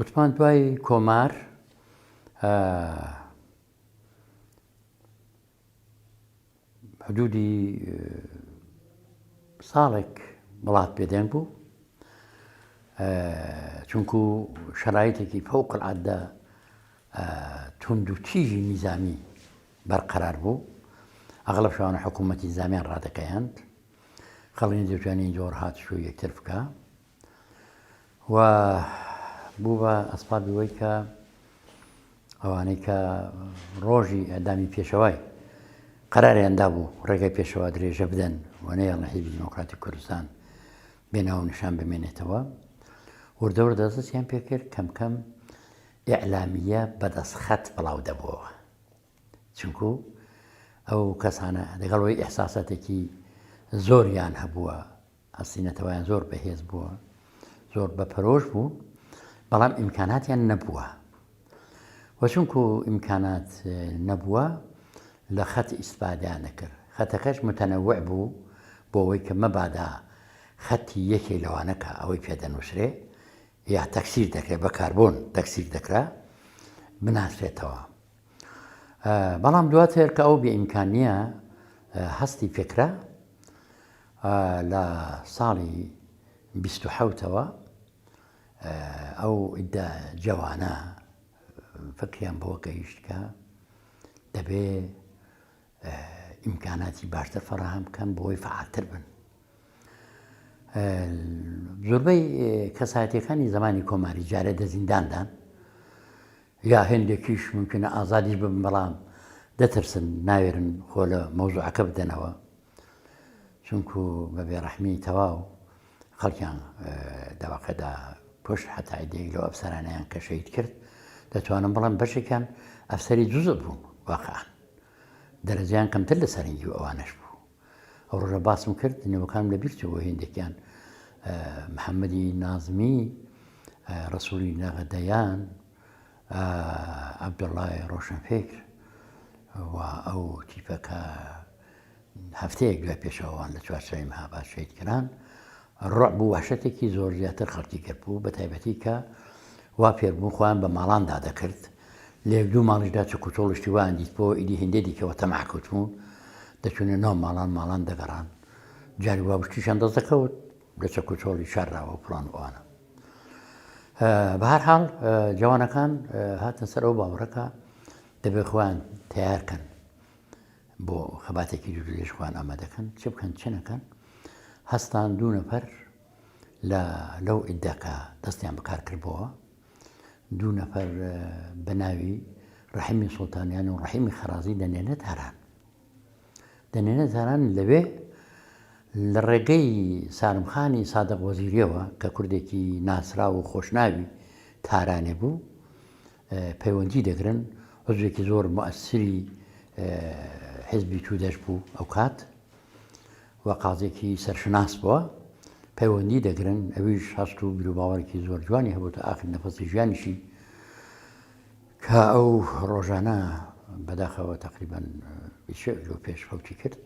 وتمان دوای کۆمار حدودی ساڵێک وڵات بێدەنگ بوو چونکو شەرایتێکی فەوق العادە توند و تیژی نیزامی بەرقەرار بوو ئەغڵب شوانە حکوومەتی نیزامیان ڕادەگەیاند خەڵک نەدەتوانی زۆر هاتوچۆی یەکتر بکا و بوو بە ئەسپابی وەی کە ئەوانەی کە ڕۆژی ئەدامی پێشەوای قەراریان دابوو ڕێگای پێشەوا درێژە بدەن و نەیەڵن حیزبی دیموکراتی کوردستان بێ ناو و نیشان بمێنێتەوە وردە وردە دەستیان پێکرد کەم کەم ئیعلامیە بەدەست خەت بڵاو دەبووەوە چونکو ئەو کەسانە لەگەڵ ئەوەی ئیحساساتێکی زۆریان هەبووە هەستی نەتەوەیان زۆر بەهێز بووە زۆر بە پەرۆش بوو بەڵام ئیمکاناتیان نەبووە و چونکو ئیمکانات نەبووە لە خەت ئیسفادەیان دەکرد خەتەکەش متەنەوع بوو بۆ ئەوەی کە مەبادا خەتی یەکێک لەوانە کە ئەوەی پێ دەنووسرێ یا تەکسیر دەکرێت بە کاربۆن تەکسیر دەکرا بناسرێتەوە بەڵام دواتر کە ئەو بێ ئیمکانیە هەستی پێکرا لە ساڵی 1970ەوە ئەو ئیدە جەوانە فکریان بۆ گەیشت کە دەبێ ئیمکاناتی باشتر فەراهەم بکەن بۆی فعالتر بن زۆربەی کەسایەتەکانی زمانی کۆماری جارێ دە زینداندان یا هێندێکیش ممکنە ئازادیش ببن بەڵام دەترسن ناوێرن خۆ لە مەوزوعەکە بدەنەوە چونکو بە بێڕەحمی تەواو خەڵکیان دەواقعدا کوشت حتا عیدەیەک لەو ئەفسەرانەیان کە شەهید کرد دەتوانم بڵێم بەشێکیان ئەفسەری جزء بوون واقعا دەرەجەیان کەمتر لە سەرنجی و ئەوانەش بوو ئەو ڕۆژە باسم کرد نێوەکانم لە بیر چوو هێندێکیان محەممەدی نازمی ڕسوولی نەغەدەیان عەبدوڵای ڕۆشنفکر و ئەو تیپە کە هەفتەیەک دوای پێشەوەوان لە چوارچێوەی مەهاباد شەهید کران، ڕوعب و وەحشەتێکی زۆر زیاتر خەڵکی گرتبوو، بە تایبەتی کە وا فێر بوون خۆیان بە ماڵاندا دەکرد، لە یەک دوو ماڵیشدا چەکوچۆڵ و شتی وایان دیتبۆوە، ئیدی هێندەی دیکە وە تەماع کەوتبوون، دەچوونە ناو ماڵان، ماڵان دەگەڕان، جاری وا بوو شتیشیان دەست دەکەوت لە چەکوچۆڵی شارراوە و فڵان و ئەوانە. بە هەر حاڵ جەوانەکان هاتنە سەر ئەو باوەڕە کە دەبێت خۆیان تەیار کەن بۆ خەباتێکی دوور درێژ خۆیان ئامادەکەن چ بکەن چ نەکەن هەستان دوو نەفەر لە لەو ئیدەکە دەستیان بەکار کردبەوە دوو نەفەر بە ناوی ڕەحیمی سوڵتانیان و ڕەحیمی خەرازی دەنێنە تاران دەنێنە تاران لەوێ لە ڕێگەی سارمخانی سادق وەزیریەوە کە کوردێکی ناسراو و خۆشناوی تارانێ بوو پەیوەندی دەگرن، عوزوێکی زۆر موئەسری حیزبی تودەش بوو ئەوکات و قازێکی سەرشناس بووە، پەیوەندی دەگرن، ئەویش هەست و بیروباوەڕێکی زۆر جوانی هەبوو تا ئاخر نەفەسی ژیانیشی کە ئەو ڕۆژانە بەداخەوە تەقریبەن لۆ پێش فەوتی کرد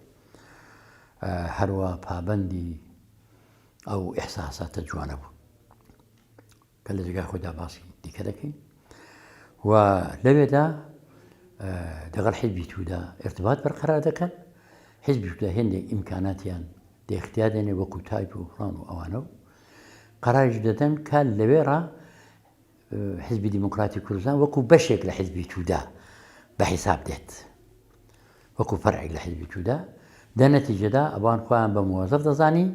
هەروە پابەندی ئەو ئیحساساتە جوانە بوو. کە لە جێگای خۆیدا باسی دیکە دەکەین و لەوێدا دەگەڵ حیزبی تودا ارتباط بەرقەرار دەکەن حیزبی تودا هێندێک ئیمکاناتیان دەختیا دێنێ وەکو تایپ و فڵان و ئەوانە و قەراریش دەدەن کە لەوێ ڕا حیزبی دیموکراتی کوردستان وەکو بەشێک لە حیزبی تودا بە حیساب دێت وەکو فەرعێک لە حیزبی تودا دە نەتیجەدا ئەوان خۆیان بە موەزەف دەزانی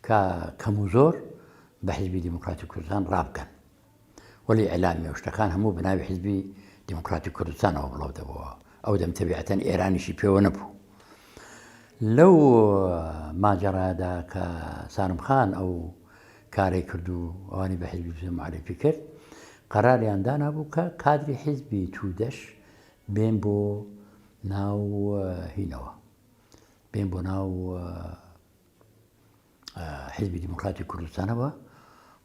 کە کەم و زۆر بە حیزبی دیموکراتی کوردستان ڕابکەن وەلی ئیعلامیە و شتەکان هەموو بە ناوی حیزبی دیموکراتی کوردستانەوە بڵاو دەبەوە ئەو دەم تەبیعەتەن ئێرانیشی پێوە نەبوو لەو ماجەرادا کە سارم خان ئەو کارەی کرد و ئەوانی بە حیزبی توودە معرفی کرد قەراریان دانابوو کە کادری حیزبی توودەش بێن بۆ ناو هینەوە بێن بۆ ناو حیزبی دیموکراتی کوردستانەوە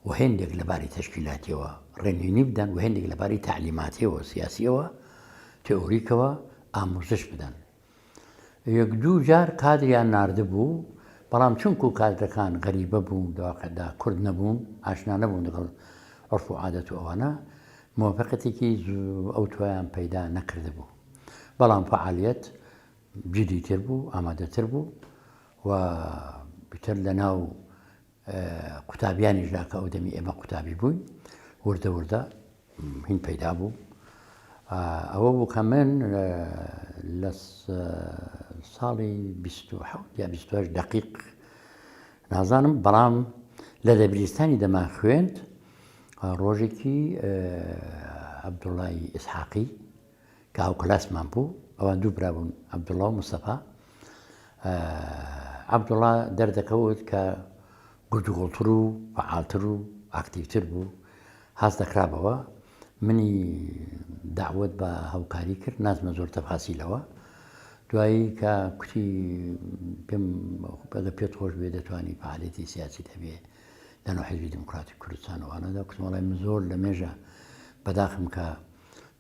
و هێندێک لە باری تەشکیلاتیەوە ڕێنوێنی بدەن و هێندێک لە باری تەعلیماتیەوە سیاسیەوە تئوریکەوە ئاموزش بدەن. یەک دوو جار کادریان ناردبوو، بەڵام چونکو کادرەکان غەریبە بوون، لە واقعدا کورد نەبوون، ئاشنا نەبوون لەگەڵ عورف و عادەت و ئەوانە موافقەتێکی ئەوتۆیان پەیدا نەکردبوو. بەڵام فەعالیەت جدیتر بوو، ئامادەتر بوو و ئیتر لە ناو قوتابیانیشدا کە ئەو دەمی ئێمە قوتابی بووین وردە وردە هین پەیدا بوو. ئەوە بوو کە من لە ساڵی 27 یا 28 دقیق نازانم بەڵام لە دەبیرستانی دەمان خوێند ڕۆژێکی عەبدوڵای ئیسحاقی کە هاوکلاسمان بوو ئەوان دوو برا بوون عەبدوڵا و مستەفا عەبدوڵا دەردەکەوت کە گردوگوڵتر و فعالتر و ئاکتیوتر بوو هاز دەکرابەوە منی داوت بە هاوکاری کرد نازمە زۆر تەفاسیلەوە دوایی کە کوتی پێم ئەگە پێت خۆش بێ دەتوانی فعالێتی سیاسیت هەبێ لەناو حیزبی دیموکراتی کوردستان وانەدا کوتم وەڵای من زۆر لە مێژە بەداخم کە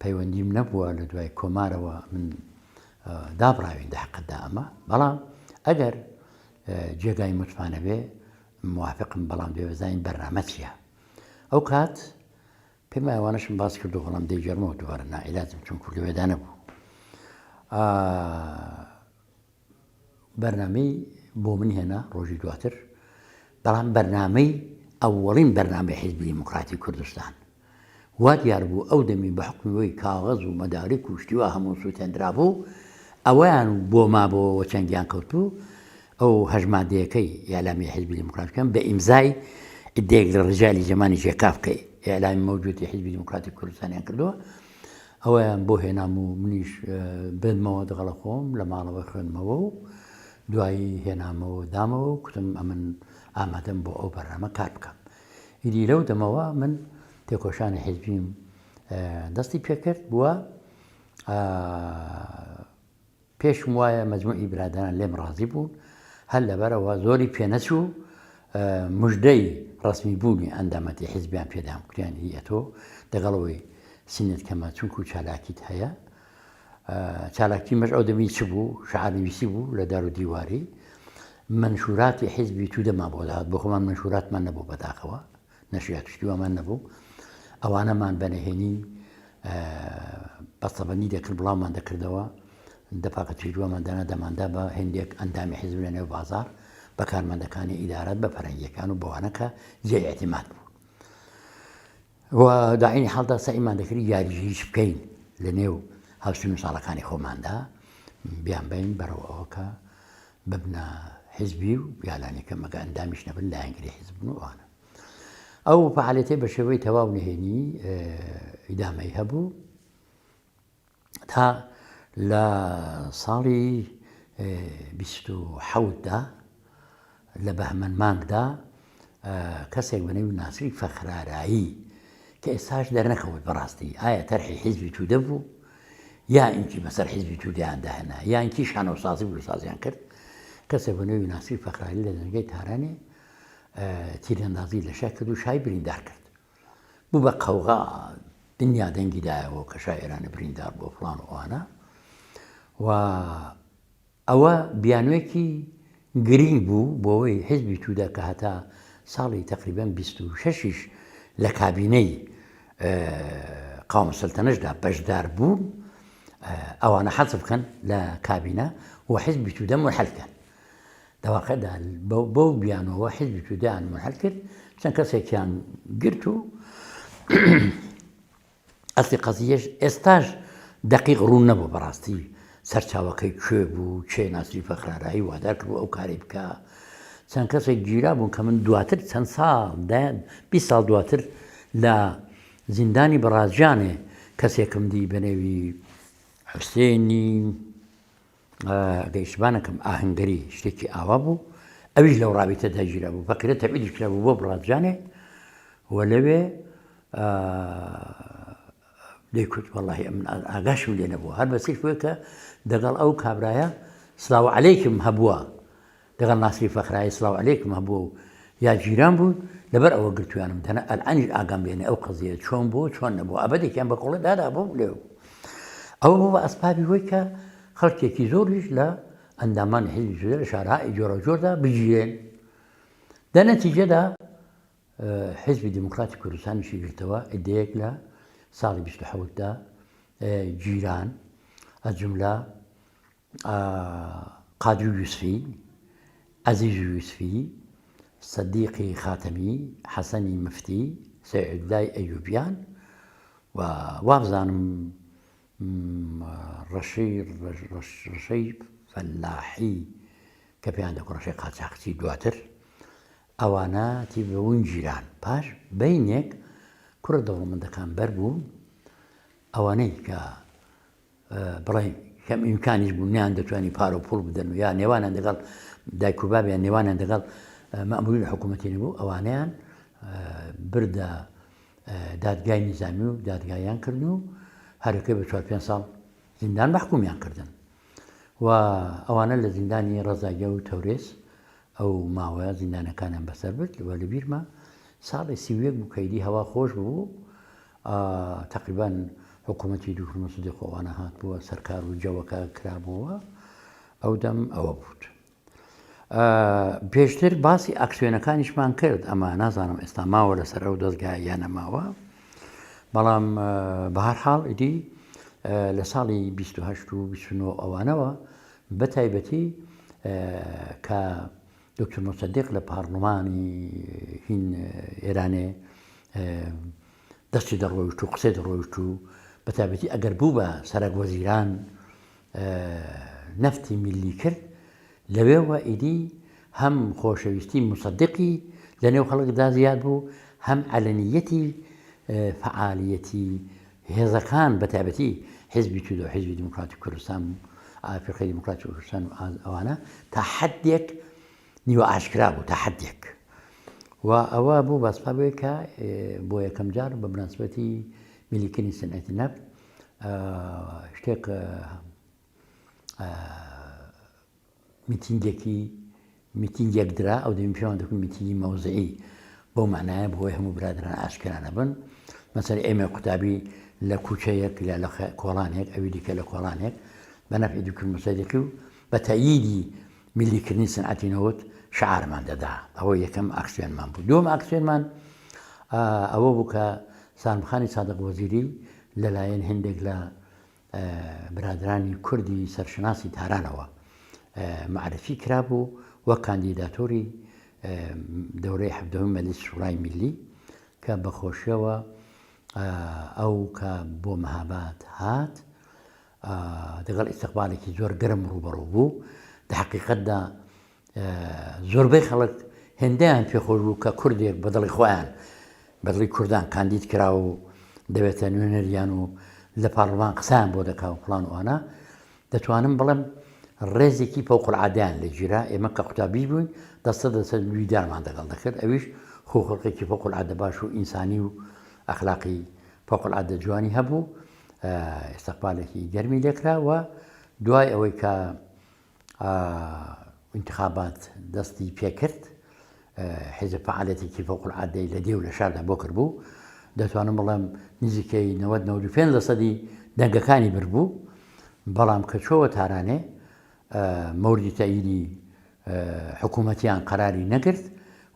پەیوەندیم نەبووە لە دوای کۆمارەوە من دابڕاوین دە حقدا ئەمە بەڵام ئەگەر جێگای متمانە بێ موافقم بەڵام دێ بزانین بەرنامە چییە ئەو کات پێم وایە ئەوانەشم باس کردو بەڵام دەیگێڕمەوە دووبارە ناعیلاجم چونکو لەوێدا نەبوو. بەرنامەی بۆ من هێنا ڕۆژی دواتر بەڵام بەرنامەی ئەوەڵین بەرنامەی حیزبی دیموکراتی کوردستان وا دیار بوو ئەو دەمی بە حکمی وەی کاغەز و مەدارک و شتی وا هەموو سووتێندرابوو ئەوەیان بۆ مابۆوە چەنگیان کەوتبوو ئەو هەشت مادەیەکەی ئیعلامی حیزبی دیموکرات بکەن بە ئیمزای عدەیەک لە ڕجالی زەمانی ژێکاف کە ئیعلامی مەوجودی حیزبی دیموکراتی کوردستانیان کردووە ئەوەیان بۆ هێنام و منیش بردمەوە دەگەڵە خۆم لە ماڵەوە خوێندمەوە و دوایی هێنامەوە دامەوە و کوتم ئەمن ئامادەم بۆ ئەو بەرنامە کار بکەم ئیدی لەو دەمەوە من تێکۆشانی حیزبیم دەستی پێکرد بووە پێشم وایە مەجموعی برادەران لێم ڕازی بوون، هەر لەبەرئەوە زۆری پێنەچوو مژدەی ڕەسمی بوونی ئەندامەتی حیزبیان پێدام، کوتیان هی ئەتۆ دەگەڵ ئەوەی سنت کەمە چونکوو چالاکیت هەیە. چالاکی مەش ئەو دەمی چ بوو؟ شعارنویسی بوو لە دار و دیواری مەنشوراتی حیزبی تودەمان بۆ دەهات، بۆ خۆمان مەنشوراتمان نەبوو بەداخەوە. نەشیات شتی وامان نەبوو ئەوانەمان بە نهێنی بەستەبەندی دەکرد بڵاومان دەکردەوە دە پاکەتی وامان دانا دەماندا بە هندێک ئەندامی حیزب لە نێو بازار بە کارمەندەکانی ئیدارات بە فەرەنگیەکان و بەوانە کە جێ اعتماد بوو و داعینی حاڵدا سەعیمان دەکرد یاریش بکەین لە نێو هاوسن و ساڵەکانی خۆماندا بیان بین بەرەو ئەوە کە ببنە حیزبی و یالانیکەم ئەگە ئەندامیش نەبن لایەنگری حیزب بن و ئەوانە. ئەو فەعالیەتەی بە شێوەی تەواو نهێنی ئیدامەی هەبوو تا لە ساڵی 27دا لە بەهمەن مانگدا کەسێک بە نێوی ناسری فەخرارایی کە ئێستاش دەرنەکەوت بەڕاستی ئایا تەرحی حیزبی تودە بوو یا ئینکی بەسەر حیزبی تودەیان داهێنا یا ئینکی شانۆسازی بوو سازیان کرد کەسێک بە نێوی ناسری فەخراری لە دەنگەی تارانێ تیرەندازی لە شای کرد و شای بریندار کرد بوو بە قەوغا دنیا دەنگی دایەوە کە شای ئێرانی بریندار بۆ فڵان و ئەوانە و ئەوە بیانوێکی گرینگ بوو بۆ ئەوەی حیزبی توودە کە هەتا ساڵی تەقریبەن 26 یش لە کابینەی قاوم سەلتەنەشدا بەشدار بوون ئەوانە حەزف بکەن لە کابینە و حیزبی توودە منحل کەن. لە واقعدا بەو بیانەوە حیزبی تودەیان منحل کرد چەند کەسێکیان گرت و ئەسلی قەزیەش ئێستاش دەقیق ڕوون نەبوو بەڕاستی سەرچاوەکەی کوێ بوو کێ ناسری فەخرارایی وادار کردبوو ئەو کارەی بکا چەند کەسێک گیرا بوون کە من دواتر چەند ساڵ دەیان 20 ساڵ دواتر لە زیندانی بەڕازجانێ کەسێکم دی بە نێوی حوسێنی ئەگەر ئیشتبا نەکەم ئاهەنگەری شتێکی ئاوا بوو ئەویش لەو ڕابیتەدا گیرا بوو فەقیرە تەبعیدیش کرا بوو بۆ بڕازجانێ و لەوێ دەیکوت وەڵاهی ئەمن ئاگاشم لێ نەبوو هەر بەسیش بووە کە دەگەڵ ئەو کابرایە سلاو عەلەیکم هەبووە دەگەڵ ناسری فەخرایی سلاو عەلەیکم هەبووە و یا جیران بوون لەبەر ئەوە گرتویانم دەنا ئەلئانیش ئاگام لێ نیە ئەو قەزیە چۆن بوو چۆن نەبوو ئەبەدێکیان بە کۆڵێ دادا بوو لێ ئەوە بوو بە ئەسپابی هۆی کە خەڵکێکی زۆریش لە ئەندامانی حیزبی سوودە لە شارهای جۆراوجۆردا بگیرێن دە نەتیجەدا. حیزبی دیموکراتی کوردستانیشی گرتەوە، عیدەیەک لە ساڵی 27 دا گیران، از جملە قادری یوسفی، عەزیز یوسفی، سدیقی خاتەمی، حەسەنی مفتی، سەیعودلای ئەیوبیان و وابزانم ڕەشەی ڕەشەی فەلاحی کە پێیان دەگوت ڕەشەی قاچاخچی دواتر ئەوانە تیبەون گیران پاش بینێک کوڕە دەوڵەمەندەکان بەر بوون ئەوانەی کە بڵێن کەم ئیمکانیش بوو نیان دەتوانی پارە و پوڵ بدەن و یا نێوانیان دەگەڵ دایک و بابیان نێوانیان دەگەڵ مەموری حکوومەتی نەبوو ئەوانەیان بردە دادگای نیزامی و دادگایان کردن و هەرەکەی بە چوار پێنج ساڵ زیندان مەحکومیان کردن و ئەوانە لە زیندانی ڕەزاییە و تەورێز ئەو ماوەیە زیندانەکانیان بەسەر برد و لە بیرمە ساڵی 31 بوو کە ئیدی هەوا خۆش بوو تقریبان حکوومەتی دوکتور مەسعودی خۆوانە هاتبووە سەرکار و جەوەکە کرابووە ئەو دەم ئەوە بوو. پێشتر باسی ئاکسیۆنەکانیشمان کرد ئەمە نازانم ئێستا ماوە لەسەر ئەو دەستگا یا نەماوە بەڵام بەهر حاڵ ئیدی لە ساڵی 28 و 29 ئەوانەوە بە تایبەتی کە دکتۆر مصدق لە پارلمانی هین ئێرانێ دەستی دەڕۆیشت و قسەی دەڕۆیشت و بە تایبەتی ئەگەر بوو بە سەرەک وەزیران نەفتی میللی کرد، لەوێوە ئیدی هەم خۆشەویستی موسەدیقی لە نێو خەڵکدا زیاد بوو، هەم عەلەنییەتی فەعالییەتی هێزەکان بە تایبەتی حیزبی تودە و حیزبی دیموکراتی کوردستان و فیرقەی دیموکراتی کوردستان و ئەوانە تا حەدێک نیوە ئاشکرا بوو تا حەدێک و ئەوە بوو بە ئەسبابێک کە بۆ یەکەم جار بە مناسبەتی میلیکردنی سنعەتی نەفت شتێک میتینگێکی میتینگێک درا ئەو دەمی پێوان دەکەن میتینگی مەوزعی بەو معنایە بۆی هەموو برادران ئاشکرا نەبن مەسەر ئێمە قوتابی لە کوچەیەک لە لە کۆڵانێک ئەوی دیکە لە کۆڵانێک بە نەفعی دکتور مسەدیقی و بە تەئیدی میلیکردنی سنعەتی نەوت شعارمان دەدا ئەوە یەکەم ئاکسیۆنمان بوو دووەم ئاکسیۆنمان ئەوە بوو کە سالمخانی سادق وەزیری لەلایەن هێندێک لە برادرانی کوردی سەرشناسی تارانەوە مەعرفی کرابوو وەک کاندیداتۆری دەورەی حەڤدەهەمی مەجلیس شورای میللی کە بە خۆشیەوە ئەو کە بۆ مەهاباد هات دەگەڵ ئیستقبالێکی زۆر گەرم ڕووبەڕوو بوو دە حەقیقەتدا زۆربەی خەڵک هێندەیان پێخۆش بوو کە کوردێک بە دڵی خۆیان بە دڵی کوردان کاندید کرا و دەبێتە نوێنەریان و لە پارلمان قسەیان بۆ دەکا و فڵان و ئەوانە دەتوانم بڵێم ڕێزێکی فەوقالعادەیان لێ گیرا ئێمە کە قوتابی بووین دەستە دەستە دیدارمان دەگەڵ دەکرد ئەویش خو خڵقێکی فەوقالعادە باش و ئینسانی و ئەخلاقی فەوقالعادە جوانی هەبوو ئیستقبالێکی گەرمی لێکرا و دوای ئەوەی کە ئینتخابات دەستی پێکرد، حیزب فەعالیەتێکی فەوق العادەی لە دێ و لە شاردا بۆ کردبوو، دەتوانم بڵێم نزیکەی 90 95 لەسەدی دەنگەکانی بردبوو، بەڵام کە چۆوە تارانێ مەوردی تەئیدی حکوومەتیان قەراری نەگرت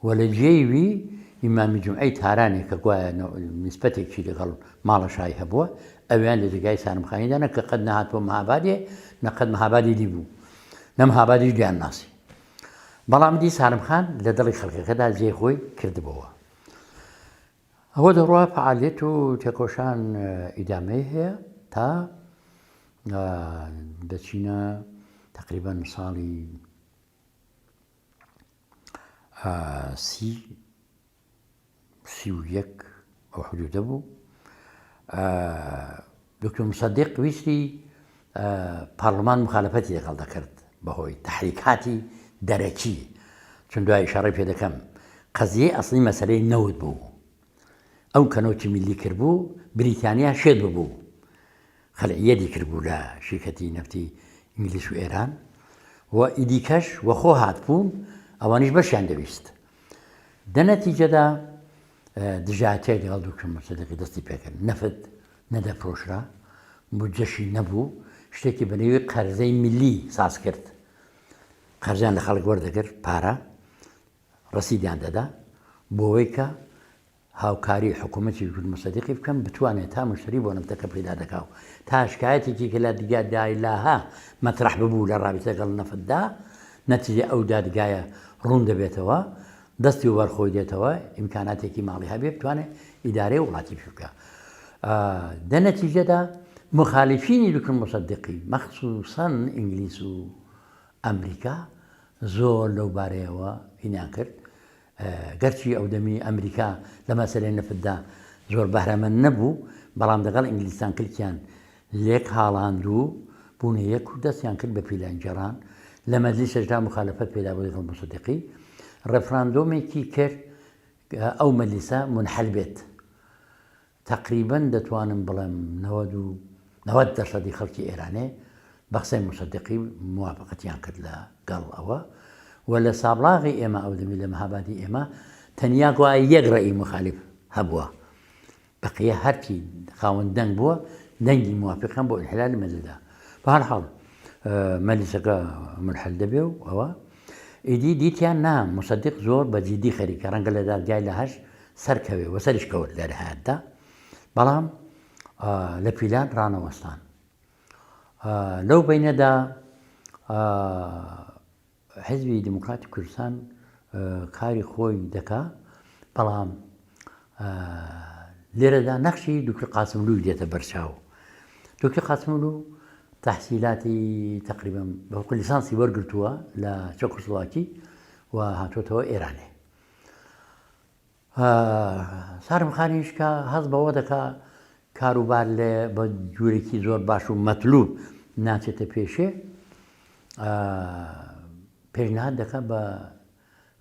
و لە جێی وی ئیمامی جومعەی تارانێ کە گوایە نیسبەتێکی لەگەڵ ماڵە شای هەبووە، ئەویان لە جێگای سارمخانی دانا کە قەت نەهاتبووە مهابادێ، نە قەت مهابادی دیبوو، نە مهابادیش دیانناسی. بەڵام دی سارمخان لە دڵی خەڵکەکەدا جێی خۆی کردبۆوە. ئەوە دەڕوا فەعالیەت و تێکۆشان ئیدامەی هەیە تا دەچینە تەقریبەن ساڵی سی 31 ئەو حدودە بوو دکتۆر مسەدیق ویستی پارلمان مخالفەتی لەگەڵ دەکرد بەهۆی تحریکاتی دەرەکی چون دوای ئیشاڕەی پێ دەکەم قەزیەی ئەسڵی مەسەلەی نەوت بوو ئەو کە نەوتی میللی کردبوو بریتانیا شێت ببوو خەلعیەتی کردبوو لە شیرکەتی نەفتی ئینگلیس و ئێران و ئیدیکەش وەخۆ هاتبوون ئەوانیش بەشیان دەویست دە نەتیجەدا دژایەتیەک لەگەڵ دکتۆر مۆسەدیقی دەستی پێکرد نەفت نەدەفرۆشرا بودجەشی نەبوو شتێکی بە نێوی قەرزەی میللی ساز کرد قەرزیان لە خەڵک وەردەگرت پارە ڕەسیدیان دەدا بۆوەی کە. هاوکاری حکوومەتی دکتور موسەدیقی بکەن بتوانێت تا مشتری بۆ نەفتەکە پەیدا دەکا و تا شکایەتێکی کە لە دادگای لاهە مەترەح ببوو لە ڕابیتە لەگەڵ نەفتدا نەتیجە ئەو دادگایە ڕوون دەبێتەوە دەستی وەبەر خۆی دێتەوە ئیمکاناتێکی ماڵی هەبێ بتوانێت ئیدارەی وڵاتی پێ بکا دە نەتیجەدا مخالفینی دکتور موسەدیقی مەخصوصا ئینگلیس و ئەمریکا زۆر لەو بارەیەوە هینیان کرد گەرچی ئەو دەمی ئەمریکا لە مەسەلەی نەفتدا زۆر بەهرەمەند نەبوو، بەڵام دەگەڵ ئینگلیستان کلکیان لێک هاڵاند و بوونە یەک و دەستیان کرد بە پیلانگێڕان. لە مەجلیسشدا موخالەفەت پەیدا بوو دەگەڵ موسەدیقی. ڕێفراندۆمێکی کرد ئەو مەجلیسە مونحەل بێت. تەقریبەن دەتوانم بڵێم 90 دەرسەدی خەڵکی ئێرانێ بە قسەی موسەدیقی موافقەتیان کرد لە گەڵ ئەوە و لە سابڵاغی ئێمە ئەو دەمی لە مەهابادی ئێمە تەنیا گوایە یەک ڕەئی موخالیف هەبووە بەقیە هەرچی خاوەن دەنگ بووە دەنگی موافقیان بۆ ئینحلالی مەجلس دا بە هەر حاڵ مەجلسەکە منحل دەبێ و ئەوە ئیدی دیتیان نا موسەدیق زۆر بە جیدی خەریکە ڕەنگە لە دادگای لە هەش سەرکەوێ و سەریش کەوت لە نهایەتدا بەڵام لە پیلان ڕانەوەستان لەو بینەدا حزبی دیموکراتی کوردستان کاری خۆی دەکا بەڵام لێرەدا نەخشی دوکتور قاسملووی دێتە بەرچاو دوکتور قاسملوو تحصیلاتی تقریبا بە لیسانسی وەرگرتووە لە چەکۆسلۆواکی و هاتووەتەوە ئێرانێ سارم خانیش کە هەست بەوە دەکا کاروبار لێ بە جورێکی زۆر باش و مەتلوب ناچێتە پێشێ پێشنهاد دەکا بە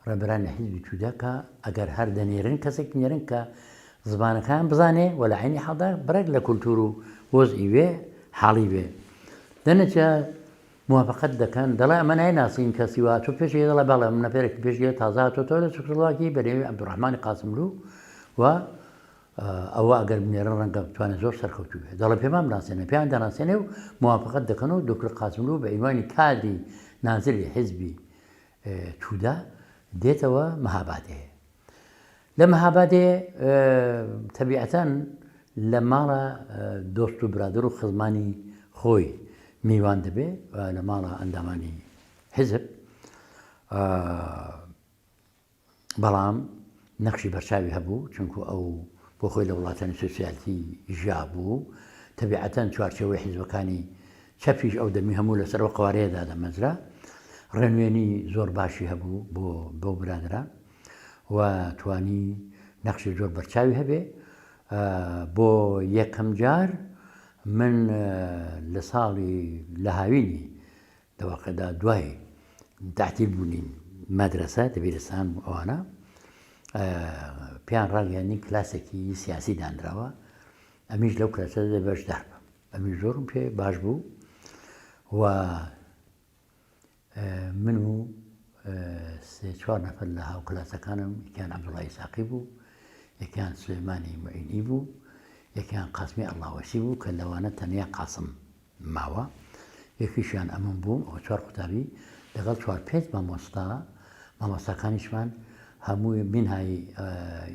ڕێبەرانی حیزبی توودە کە ئەگەر هەر دەنێرن کەسێک نێرن کە زمانەکان بزانێ و لە عینی حاڵدا بڕێک لە کولتور و وەزعی وێ حاڵی بێ دەنەچە موافقەت دەکەن دەڵێ ئەمە نایناسین کەسی وا تۆ پێش دەڵێ بەڵێ من نەفەرێکی پێش تازە هاتۆتەوە لە چکسلۆواکی بە نێوی عەبدولڕەحمانی قاسملوو و ئەوە ئەگەر بنێرن ڕەنگە بتوانێت زۆر سەرکەوتوو بێت دەڵێ پێمان بناسێنە پێیان دەناسێنێ و موافقەت دەکەن و دکتۆر قاسملوو بە عینوانی کادری نازری حیزبی توودە دێتەوە مەهابادێ لە مەهابادێ تەبیعەتەن لە ماڵە دۆست و برادەر و خزمانی خۆی میوان دەبێ لە ماڵە ئەندامانی حیزب بەڵام نەخشی بەرچاوی هەبوو چونکو ئەو بۆ خۆی لە وڵاتانی سوسیالتی ژیا بوو تەبیعەتەن چوارچێوەی حیزبەکانی چەپیش ئەو دەمی هەموو لەسەر ئەو قوارەیە دادەمەزرا ڕێنوێنی زۆر باشی هەبوو بۆ بۆ برادران و توانی نەخشی زۆر بەرچاوی هەبێ بۆ یەکەم جار من لە ساڵی لە هاوینی لە واقعدا دوای تەعتیل بوونی مەدرەسە دەبیرستان و ئەوانە پێیان ڕاگەیاندین کلاسێکی سیاسی دانراوە ئەمیش لەو کلاسە بەشدار بم ئەمیش زۆرم پێ باش بوو و من و سێ چوار نەفەر لە هاوکلاسەکانم یەکیان عەبدوڵای ساقی بوو یەکیان سلێمانی معینی بوو یەکیان قاسمی ئەڵاوەسی بوو کە لەوانە تەنیا قاسم ماوە یەکیشیان ئەمن بووم ئەوە چوار قوتابی لەگەڵ چوار پێنج مامۆستا مامۆستاکانیشمان هەمووی مینهای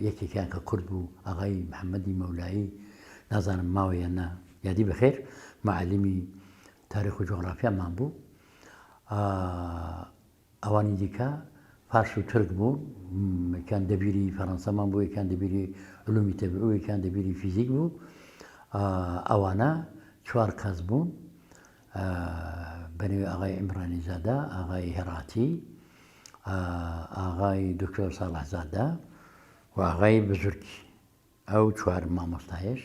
یەکێکیان کە کورد بوو ئاغای محەممەدی مەولایی نازانم ماوە یان نا یادی بەخێر معەلیمی تاریخ و جوغرافیامان بوو ئەوانی دیکە فارس و تورک بوون، یەکیان دەبیری فەرەنسەمان بوو، یەکیان دەبیری علومی تەبیعی و یەکیان دەبیری فیزیک بوو. ئەوانە چوار کەس بوون بە نێوی ئاغای عیمرانی زادە، ئاغای هێراتی، ئاغای دکتۆر ساڵحزادە و ئاغای بزرگی. ئەو چوار مامۆستایەش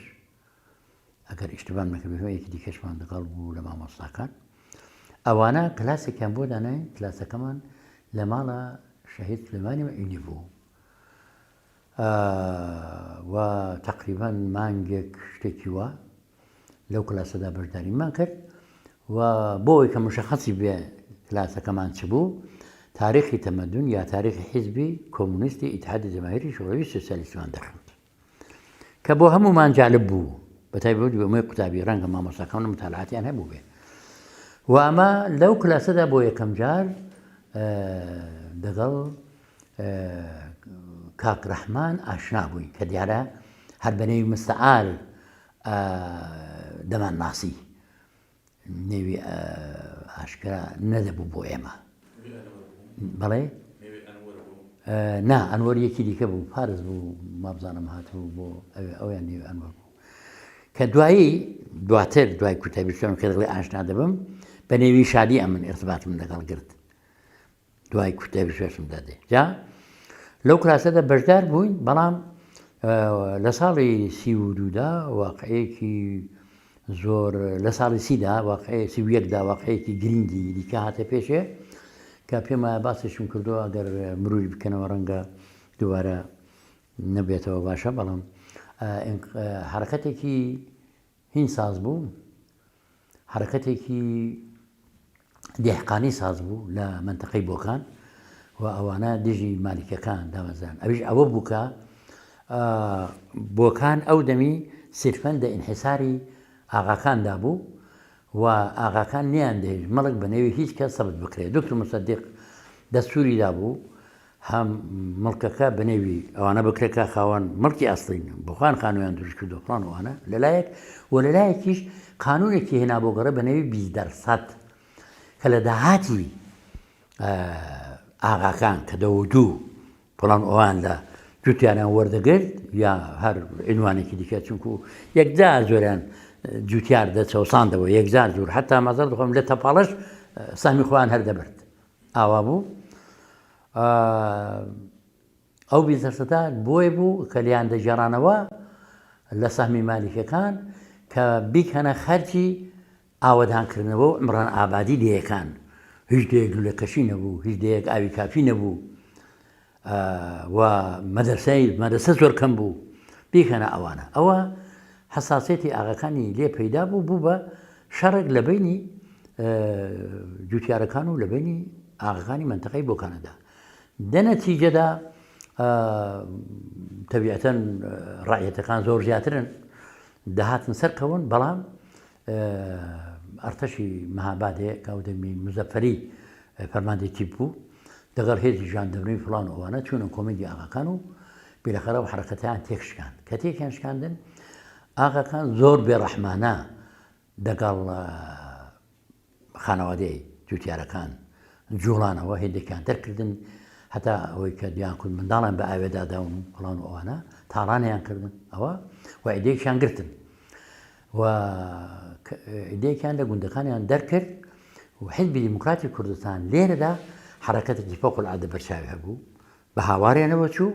ئەگەر ئیشتبام نەکردبێ یەکی دیکەشمان لەگەڵ بوو لە مامۆستاکان ئەوانە کلاسێکیان بۆ داناین کلاسەکەمان لە ماڵە شەهید سلێمانی معینی بوو و تقریبا مانگێک شتێکی وا لەو کلاسەدا بەشداریمان کرد و بۆ ئەوەی کە مشخصی بێ کلاسەکەمان چ بوو تاریخی تەمەدون یا تاریخی حیزبی کۆمونیستی ئیتحادی جەماهیری شوڕەوی سوسیالیستمان دەخوێند کە بۆ هەموومان جالب بوو بە تایبەت بۆ ئەمەی قوتابی ڕەنگە مامۆستاکان متالعاتیان هەبوو بێ و ئەمە لەو کلاسەدا بۆ یەکەم جار دەگەڵ. کاک ڕەحمان ئاشنا بووین کە دیارە هەر بە نێوی مستعار دەمان ناسی نێوی ئاشکرا نەدەبوو بۆ ئێمە بەڵێ نا ئەنوەر یەکی دیکە بوو فارس بوو مابزانم هاتبوو بۆ ئەوێ ئەویان نێوی ئەنوەر بوو کە دوایی دواتر دوای کوتای بشتم کە دەڵێ ئاشنا دەبم بە نێوی شادی ئەمن ارتباتم لەگەڵ گرت دوای کوتای بشێشم دادێ جا لەو کلاسەدا بەشدار بووین بەڵام لە ساڵی سی و دوودا واقعەیەکی زۆر لە ساڵی سیدا واقعی سی و یەکدا واقعەیەکی گرنگی دیکە هاتە پێشێ کە پێم وایە باسیشم کردووە ئەگەر مروری بکەنەوە ڕەنگە دووبارە نەبێتەوە باشە بەڵام حرەکەتێکی هین ساز بوو حرەکەتێکی دێهقانی ساز بوو لە مەنتەقەی بۆکان و ئەوانە دژی مالیکەکان دامەزران ئەویش ئەوە بوو کە بۆکان ئەو دەمی سیرفەن دە ئینحیساری ئاغاکاندا بوو و ئاغاکان نیان دەهێشت مەڵک بە نێوی هیچ کەس سەبت بکرێت دکتور مسەدیق دەستوری دابوو هەم مڵکەکە بە نێوی ئەوانە بکرێت کە خاوەن مڵکی ئەسڵین بۆخۆیان خانوویان دروست کردو فڵان ئەوانە لەلایەک و لەلایەکیش قانونێکی هێنا بۆ گەڕێ بە نێوی 20 دەرسەد کە لە داهاتی ئاغاکان کە دەوە دوو فڵان ئەوان لە جوتیانیان وەردەگرت یا هەر عنوانێکی دیکە چونکو یەکجار زۆریان جوتیار دەچەوساندەوە یەکجار زۆر حتا مەزەر دخۆم لە تەپاڵش سامی خۆیان هەر دەبرد ئاوا بوو ئەو بیزنسەتە بۆی بوو کە لیان دەگێڕانەوە لە سەهمی مالیکەکان کە بیکەنە خەرجی ئاوەدانکردنەوە و عمران ئابادی دێیەکان هیچ دێیەک لولەکەشی نەبوو هیچ دێیەک ئاوی کافی نەبوو و مەدرسەی مەدرسە زۆر کەم بوو بیکەنە ئەوانە ئەوە حساسێتی ئاغەکانی لێ پەیدا بوو بوو بە شەڕێک لە بینی جوتیارەکان و لە بینی ئاغەکانی مەنتەقەی بۆکانەدا دە نەتیجەدا تەبیعەتەن ڕعیەتەکان زۆر زیاترن دەهاتن سەرکەون بەڵام ئەرتەشی مەهابادێ کە ئەو دەمی مزەفەری فەرماندەی تیپ بوو دەگەڵ هێزی ژاندەرمی فڵان و ئەوانە چوونە کۆمەکی ئاغاکان و بیلەخەرە و حرەکەتیان تێکشکاند کە تێکیان شکاندن ئاغاکان زۆر بێڕەحمانە دەگەڵ خانەوادەی جوتیارەکان جوڵانەوە هێندێکیان دەرکردن هەتا ئەوەی کە دیان کورد منداڵیان بە ئاوێدا داون و فڵان و ئەوانە تاڵانیان کردن ئەوە و عیدەیەکیان گرتن و عیدەیەکیان لە گوندەکانیان دەرکرد و حیزبی دیموکراتی کوردستان لێرەدا حرەکەتێکی فەوق العادە بەرچاوی هەبوو بە هاواریانەوە چوو،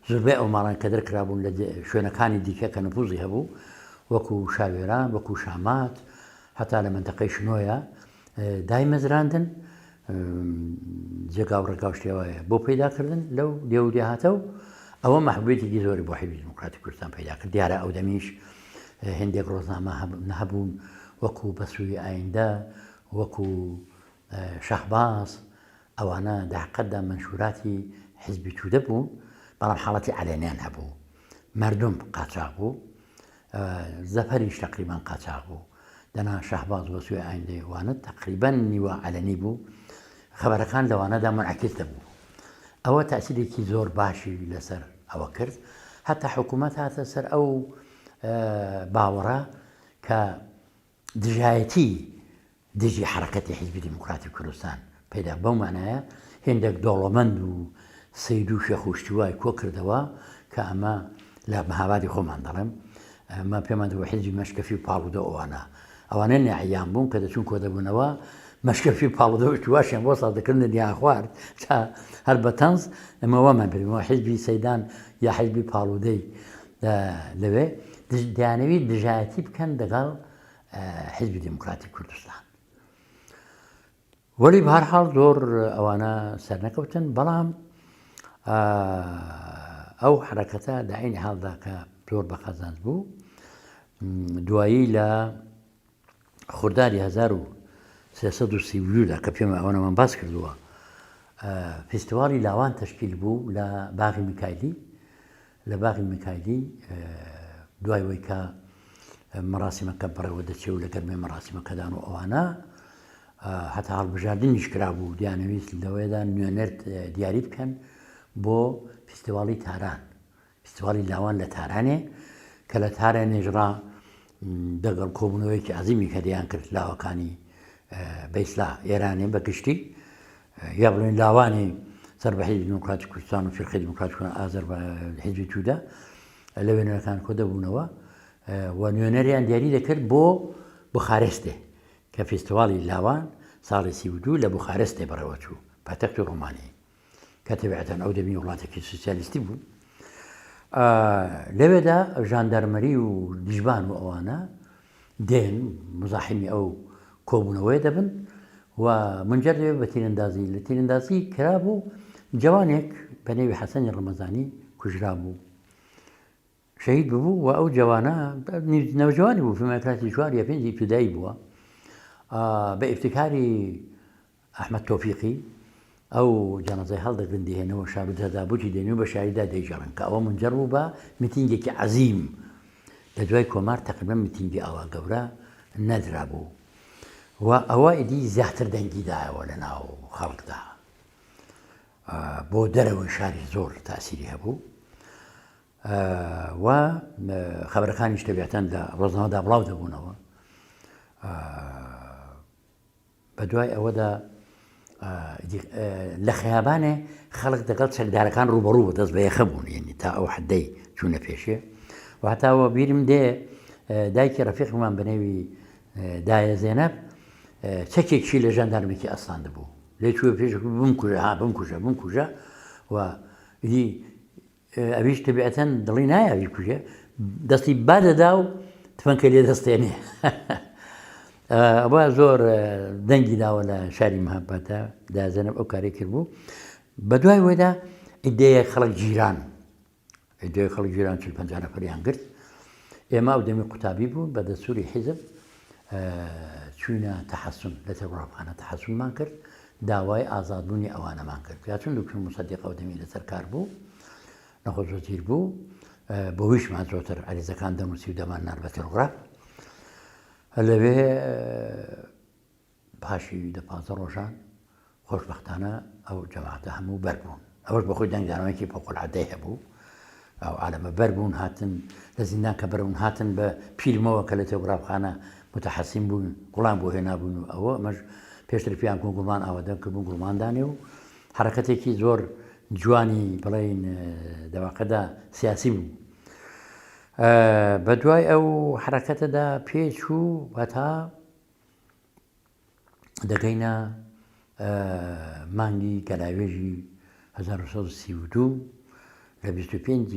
زۆربەی ئەو ماڵان کە دەرکرابوون لە شوێنەکانی دیکە کە نفوزی هەبوو وەکو شاوێران، وەکو شامات، هەتا لە مەنتەقەی شنۆیە دایمەزراندن، جێگا و ڕێگا و شتێوایە بۆ پەیداکردن لەو دێ و دێهاتە و ئەوە مەحبوبیەتێکی زۆری بۆ حیزبی دیموکراتی کوردستان پەیدا کرد. دیارە ئەو دەمیش هێندێک ڕۆژنامە هەبوون وەکو بەسووی ئایندە، وەکو شەهباز، ئەوانە دە حەقیقەتدا مەنشوراتی حیزبی تودە بوون، بەڵام حاڵەتی عەلەنیان هەبوو. مەردوم قاچاغ بوو، زەفەریش تەقریبەن قاچاغ بوو. دەنا شەهباز وەسوێ ئایندەی وانە تەقریبەن نیوە عەلەنی بوو، خەبەرەکان لەوانەدا مونعەکس دەبوو. ئەوە تەئسیرێکی زۆر باشی لەسەر ئەوە کرد. هەتا حکوومەت هاتە سەر ئەو باوەڕە کە دژایەتی دژی حەڕەکەتی حیزبی دێموکراتی کوردستان پەیدا بەو مانایە هێندێک دەوڵەمەند و سەید و شێخ و شتی وای کۆ کردەوە کە ئەمە لە مەهابادی خۆمان دەڵێم ئەمە پێمان دەبوو حیزبی مەشکەفی و پاڵودە ئەوانە ئەوانە نەعیان بوون کە دەچوون کۆ دەبوونەوە مەشکەفی پاڵودە و شتی واشیان بۆ ساز دەکردن دنیا خوارد تا هەر بە تەنز ئەمە وامان پێ حیزبی سەیدان یا حیزبی پاڵودەی لەوێ دەیانەویست دژایەتی بکەن دەگەڵ حیزبی دێموکراتی کوردستان. وەلی بەهەرحاڵ زۆر ئەوانە سەرنەکەوتن بەڵام ئەو حرەکەتە داینی حاڵدا کە زۆر بە قازانج بوو دوایی لە خورداری 1332 دا کە پێم ئەوەنەمان باس کردووە فیستیواڵی لاوان تەشکیل بوو لە باغی میکایلی لە باغی میکایلی دوای وەی کە مەراسیمەکە بەڕێوە دەچێ و لە گەرمەی مەراسیمەکەدان و ئەوانە هەتا هەڵبژاردنیش کرابوو دیانەویست لەوەیدا نوێنەر دیاری بکەن بۆ فیستیواڵی تاران، فیستیواڵی لاوان لە تارانێ کە لە تارانێش ڕا دەگەڵ کۆبوونەوەیەکی عەزیمی کە دەیان کرد لاوەکانی بەیسلا ئێرانێ بە گشتی یا بڵێن لاوانی سەر بە حیزبی دیموکراتی کوردستان و فیرقەی دیموکراتی کوردستان ئازەر بە حیزبی توودە لە وێنەکان کۆ دەبوونەوە و نوێنەریان دیاری دەکرد بۆ بخارێستێ کە فیستیواڵی لاوان ساڵی 32 لە بخارێستێ بەڕێوەچوو پایتەختی ڕۆمانی کە تەبیعەتەن ئەو دەمی وڵاتێکی سوسیالیستی بوو لەوێدا ژاندارمەری و دیژبان و ئەوانە دێن مزاحمی ئەو کۆبوونەوەی دەبن و منجەر دەبێت بە تیرەندازی لە تیرەندازی کرابوو جوانێک بە نێوی حەسەنی ڕەمەزانی کوژرا بوو شەهید ببوو و ئەو جەوانە نەوجوانی بوو فیما کاتی چوار یا پێنجی ئیبتیدایی بووە بە ئیبتیکاری ئەحمەد تۆفیقی ئەو جەنازەی هەڵدەگرن دەهێنەوە شار و تەزابوتی دێنێ و بە شاریدا دەیگەڕن کە ئەوە منجەر بوو بە میتینگێکی عەزیم لە دوای کۆمار تەقریبا میتینگی ئاوا گەورە نەدرابوو و ئەوە ئیدی زیاتر دەنگی دایەوە لە ناو خەڵکدا بۆ دەرەوەی شاری زۆر تاسیری هەبوو و خەبەرەکانیش تەبیعەتەن لە ڕۆژنامەدا بڵاو دەبوونەوە. بە دوای ئەوەدا لە خەیابانێ خەڵک دەگەڵ چەکدارەکان ڕوبەڕوو بە دەست بە یەخە بوون یعنی تا ئەو حدەی چوونە پێشێ و هەتاوە بیرم دێ دایکی ڕەفیقمان بە نێوی دایە زێنەب چەکێکی لە ژاندارمێکی ئەستاند بوو لێ چووە پێش بمکوژە ها بمکوژە بمکوژە و ئەویش تەبیعەتەن دڵی نایە بیکوژێ دەستی با دەدا و تفەنکە لێ دەستێنێ ئەوە زۆر دەنگی داوە لە شاری مەهاباددا دازەنە ئەو کاری کردبوو بە دوای وەدا ئیدەیە خەڵک گیران ئیدەیە خەڵک گیران چل پەنجا نەفەریان گرت ئێمە ئەو دەمی قوتابی بوون بە دەستوری حیزب چوینە تەحەسون لە تێگوڕابخانە تەحەسونمان کرد داوای ئازادبوونی ئەوانەمان کرد یا چون دکتور موسەدیق ئەو دەمی لەسەر کار بوو نەخۆش وەزیر بوو بۆ ویشمان زۆتر عەریزەکان دەنووسی و دەمان نارد بە تێلگراف لەوێ پاشی دە پازدە ڕۆژان خۆشبەختانە ئەو جەماعەتە هەموو بەر بوون ئەوەش بەخۆی دەنگدانەوەیەکی فەوقالعادەی هەبوو ئەو عالەمە بەر بوون هاتن لە زیندان کە بەرون هاتن بە پیرمەوە کە لە تێگرافخانە متحەسین بوون گوڵان بۆ هێنابوون و ئەوە ئەمەش پێشتر پیان کۆ گوڵمان ئاوادەن کردبوون گوڵمان دانێ و حرەکەتێکی زۆر جوانی بڵێین دەواقەدا سیاسی بوو بە دوای ئەو حرەکەتەدا پێچوو هەتا دەگەینە مانگی گەلاوێژی 1932 لە 25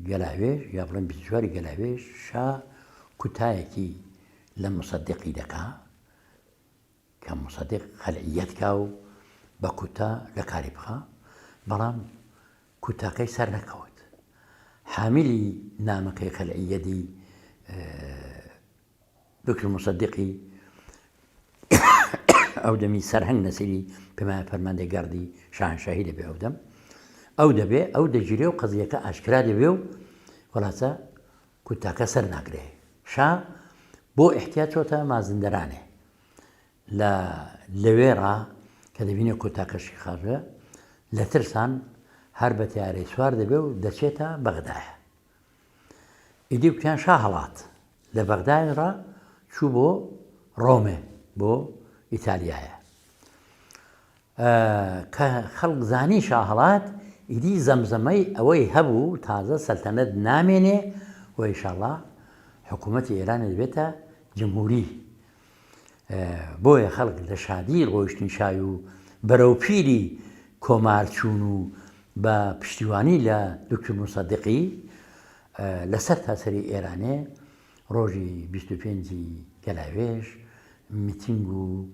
گەلاوێژ یا بڵێن 24 گەلاوێژ شا کوتایەکی لە مسەدیقی دەکا کە مسەدیق خەلعیەت کا و بە کوتا لە کاری بخا بەڵام کوتاکەی سەر نەکەوت حامیلی نامەکەی خەلعیەتی دکتۆر موسەدیقی ئەو دەمی سەرهەنگ نەسیری پێمایە فەرماندەی گاردی شاهنشاهی دەبێ ئەو دەم ئەو دەبێ ئەو دەگیرێ و قەزیەکە ئاشکرا دەبێ و خلاصە کوتاکە سەر ناگرێ شا بۆ احتیاط چۆتە مازندەرانێ لە لەوێڕا کە دەبینێ کۆتاکەشی خاوە لە ترسان هەر بە تیارەی سوار دەبێ و دەچێتە بەغدایە ئیدی کوتیان شا هەڵات لە بەغدایش ڕا چوو بۆ ڕۆمێ بۆ ئیتالیایە کە خەڵک زانی شا هەڵات ئیدی زەمزەمەی ئەوەی هەبوو تازە سەلتەنەت نامێنێ و ئیشاڵا حکوومەتی ئێران دەبێتە جمهوری بۆیە خەڵک لە شادی ڕۆیشتنی شای و بەرەو پیری کۆمار چوون و بە پشتیوانی لە دکتور موسەدیقی لە سەر تاسەری ئێرانێ ڕۆژی 25 ی گەلاوێژ میتینگ و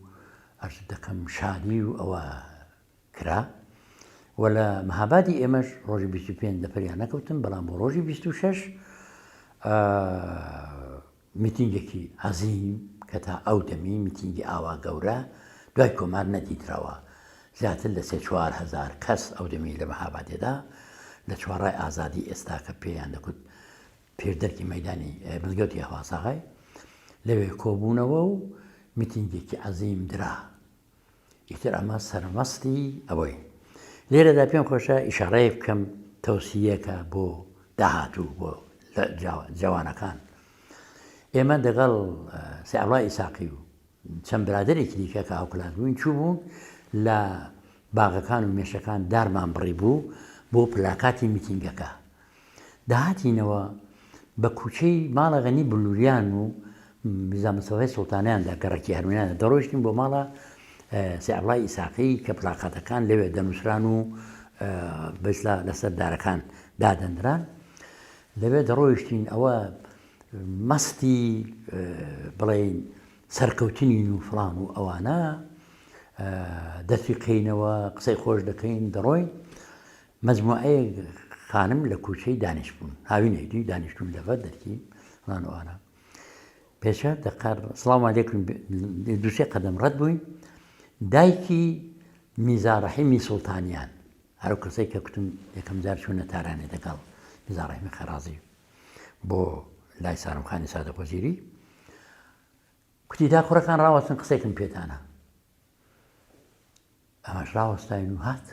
ئەرز دەکەم شادی و ئەوە کرا و لە مەهابادی ئێمەش ڕۆژی 25 لە پەریان نەکەوتن بەڵام بۆ ڕۆژی 26 میتینگێکی عەزیم کە تا ئەو دەمی میتینگی ئاوا گەورە دوای کۆمار نەدیتراوە، زیاتر لە سێ 4000 کەس ئەو دەمی لە مەهابادێدا لە چوارڕای ئازادی ئێستا کە پێیان دەکوت پێش دەرکی مەیدانی مزگەوتی هەواساغای لەوێ کۆبوونەوە و میتینگێکی عەزیم درا. ئیتر ئەمە سەرمەستی ئەوەی. لێرەدا پێم خۆشە ئیشاڕەیەک بکەم تەوسیەکە بۆ داهاتوو بۆ جەوانەکان. ئێمە دەگەڵ سەی عەبدوڵای ئیساقی و چەند برادەرێکی دیکە کە هاوکلاس بووین چووبوون لە باغەکان و مێشەکان دارمان بڕی بوو بۆ پلاکاتی میتینگەکە. دەهاتینەوە بە کوچەی ماڵە غەنی بلوریان و میرزا مستەفای سوڵتانیاندا گەڕەکی هەرمێناندا دەڕۆیشتین بۆ ماڵە سەی عەبدوڵای ئیساقی کە پلاکاتەکان لەوێ دەنووسران و بەسلا لەسەر دارەکان دادەنران لەوێ دەڕۆیشتین ئەوە مەستی بڵێین سەرکەوتنین و فڵان و ئەوانە دەتیقینەوە قسەی خۆش دەکەین دەڕۆین مەجموعەیەک خانم لە کوچەی دانیشتبوون هاوینێک دوی دانیشتون لەبەر دەرکی فڵان و ئەوانە پێشە دەقەر سڵاومان لێکردن دووسێ قەدەم ڕەت بووین دایکی میزا ڕەحیمی سوڵتانیان هەرو کەسەی کە کوتم یەکەم جار چوونە تارانێ دەگەڵ میزا ڕەحیمی خەرازی بۆ لای سارمخانی سادق وەزیری کوتی دا کوڕەکان ڕاوەستن قسێکم پێتانە ئەمەش ڕاوەستاین و هات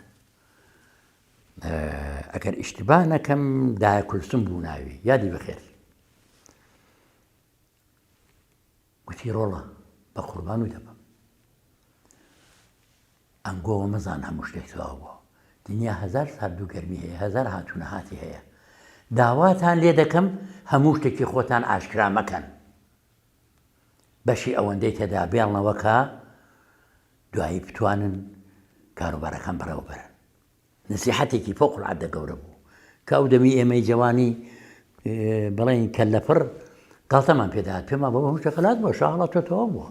ئەگەر ئیشتبا نەکەم دایە کولسم بوو ناوی یادی بەخێر گوتی ڕۆڵە بە قوربان و دەبم ئەنگۆوە مەزان هەموو شتێک تەواو بووە دنیا هەزار سارد و گەرمی هەیە هەزار هات و نەهاتی هەیە داواتان لێ دەکەم هەموو شتێکی خۆتان ئاشکرا مەکەن بەشی ئەوەندەی تێدا بێڵنەوە کە دوایی بتوانن کاروبارەکان بەڕێوە بەرن. نسیحەتێکی فوق العادە گەورە بوو کە ئەو دەمی ئێمەی جەوانی بڵێن کەللەپڕ گاڵتەمان پێدات پێمان بۆ هەموو شتێک خەلاس بووە شا هەڵاتووە تەواو بووە.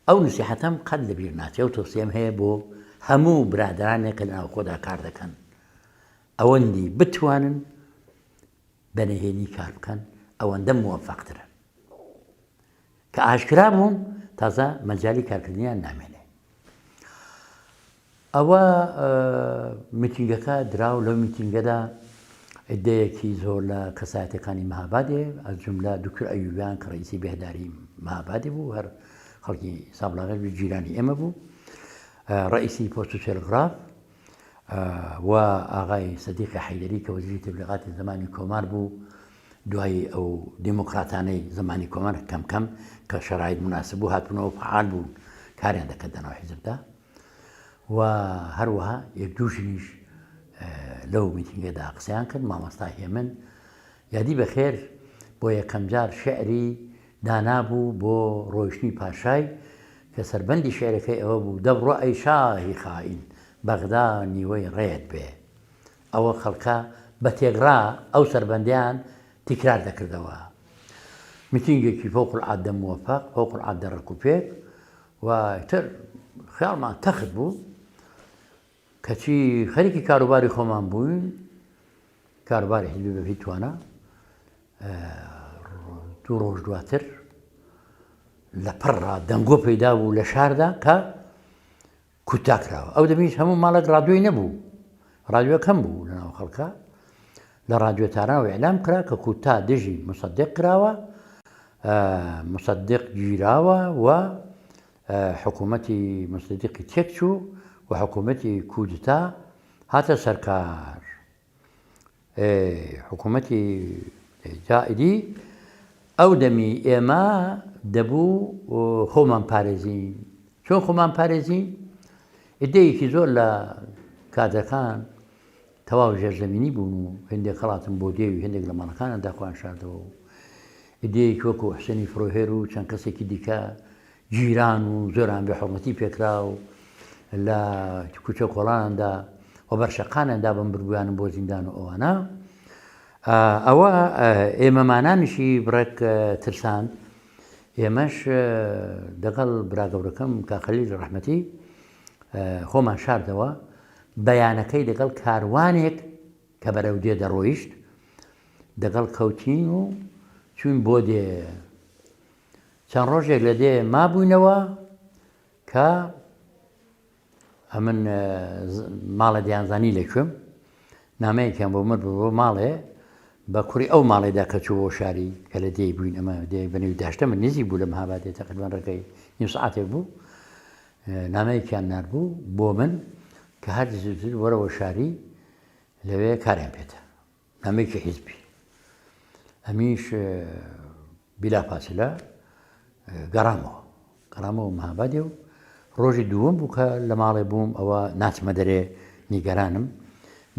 ئەو نسیحەتەم قەت لەبیر ناچێ ئەو تەوسیەم هەیە بۆ هەموو برادەرانێک کە لە ناوخۆدا کار دەکەن ئەوەندی بتوانن بە نهێنی کار بکەن ئەوەندە موەفەقترن. کە ئاشکرا بوون تازە مەجالی کارکردنیان نامێنێ. ئەوە میتینگەکە دراو لەو میتینگەدا عدەیەکی زۆر لە کەسایەتەکانی مەهابادێ از جملە دکتۆر ئەیوبیان کە ڕئیسی بێهداری مەهابادێ بوو هەر خەڵکی سابڵاغێش بوو جیرانی ئێمە بوو ڕئیسی پۆست و تێلگراف و ئاغای سەدیقی حەیدەری کە وەزیری تەبلیغاتی زەمانی کۆمار بوو دوای ئەو دیموکراتانەی زەمانی کۆمار کەم کەم کە شەرایت مناسب بوو هاتبوونەوە فەعال بوون کاریان دەکرد لەناو حیزبدا و هەروەها یەک دوو ژنیش لەو میتینگەدا قسەیان کرد مامۆستا هێمن یادی بەخێر بۆ یەکەمجار شعری دانابوو بۆ ڕۆیشتنی پاشای کە سەربەندی شعرەکەی ئەوە بوو دەبڕۆ ئەی شاهی خائین بەغدا نیوەی ڕێت بێ ئەوە خەڵکە بە تێکڕا ئەو سەربەندەیان تیکرار دەکردەوە. میتینگێکی فوق العادە موەفەق، فوق العادە ڕێکوپێک و ئیتر خەیاڵمان تەخت بوو. کەچی خەریکی کاروباری خۆمان بووین، کاروباری حیزبی بە هیچ توانا. دوو ڕۆژ دواتر لە پڕڕا دەنگۆ پەیدا بوو لە شاردا کە کوتا کراوە ئەو دەمیش هەموو ماڵێک ڕادیۆی نەبوو ڕادیۆ کەم بوو لە ناو خەڵکە لە ڕادیۆ تاران و ئیعلام کرا کە کوتا دژی مسەدق کراوە مسەدق گیراوە و حکوومەتی مسەدقی تێکچوو و حکوومەتی کودتا هاتە سەرکار حکوومەتی جائدی ئەو دەمی ئێمە دەبوو خۆمان پارێزین چۆن خۆمان پارێزین ئیدەیەکی زۆر لە کادرەکان تەواو ژێرزەمینی بوون و هەندێک هەڵاتن بۆ دێوی هەندێک لە ماڵەکاندا خۆیان شاردەوە و ئیدەیەکی وەکو حسێنی فرۆهێر و چەند کەسێکی دیکە گیران و زۆران بێ حوڕمەتی پێکرا و لە کوچە کۆڵاندا و بەرشەقانیان دابن بردبوویانن بۆ زیندان و ئەوانە ئەوە ئێمەمانانیشی بڕێک ترساند ئێمەش دەگەڵ برا گەورەکەم کا خەلیل ڕەحمەتی خۆمان شاردەوە بەیانەکەی دەگەڵ کاروانێک کە بەرەو دێ دەڕۆیشت دەگەڵ کەوتین و چوین بۆ دێ چەند ڕۆژێک لە دێ مابووینەوە کە ئەمن ماڵێ دەیانزانی لە کوێم نامەیەکیان بۆ مرد بۆ ماڵێ بە کوڕی ئەو ماڵێدا کە چوو بۆ شاری کە لە دێی بووین ئەمە دێ بەنێوی داشتە من نزیک بوو لە مەهابادێ تەقریبان ڕێگەی نیو سەعاتێک بوو نامەیەکیان ناربوو بۆ من. کە هەرچی زووتر وەرەوە شاری لەوێ کاریان پێتە نامەیەکی حیزبی ئەمیش بیلا فاسلە گەڕامەوە گەڕامەوە مەهابادێ و ڕۆژی دووەم بوو کە لە ماڵێ بووم ئەوە ناچمە دەرێ نیگەرانم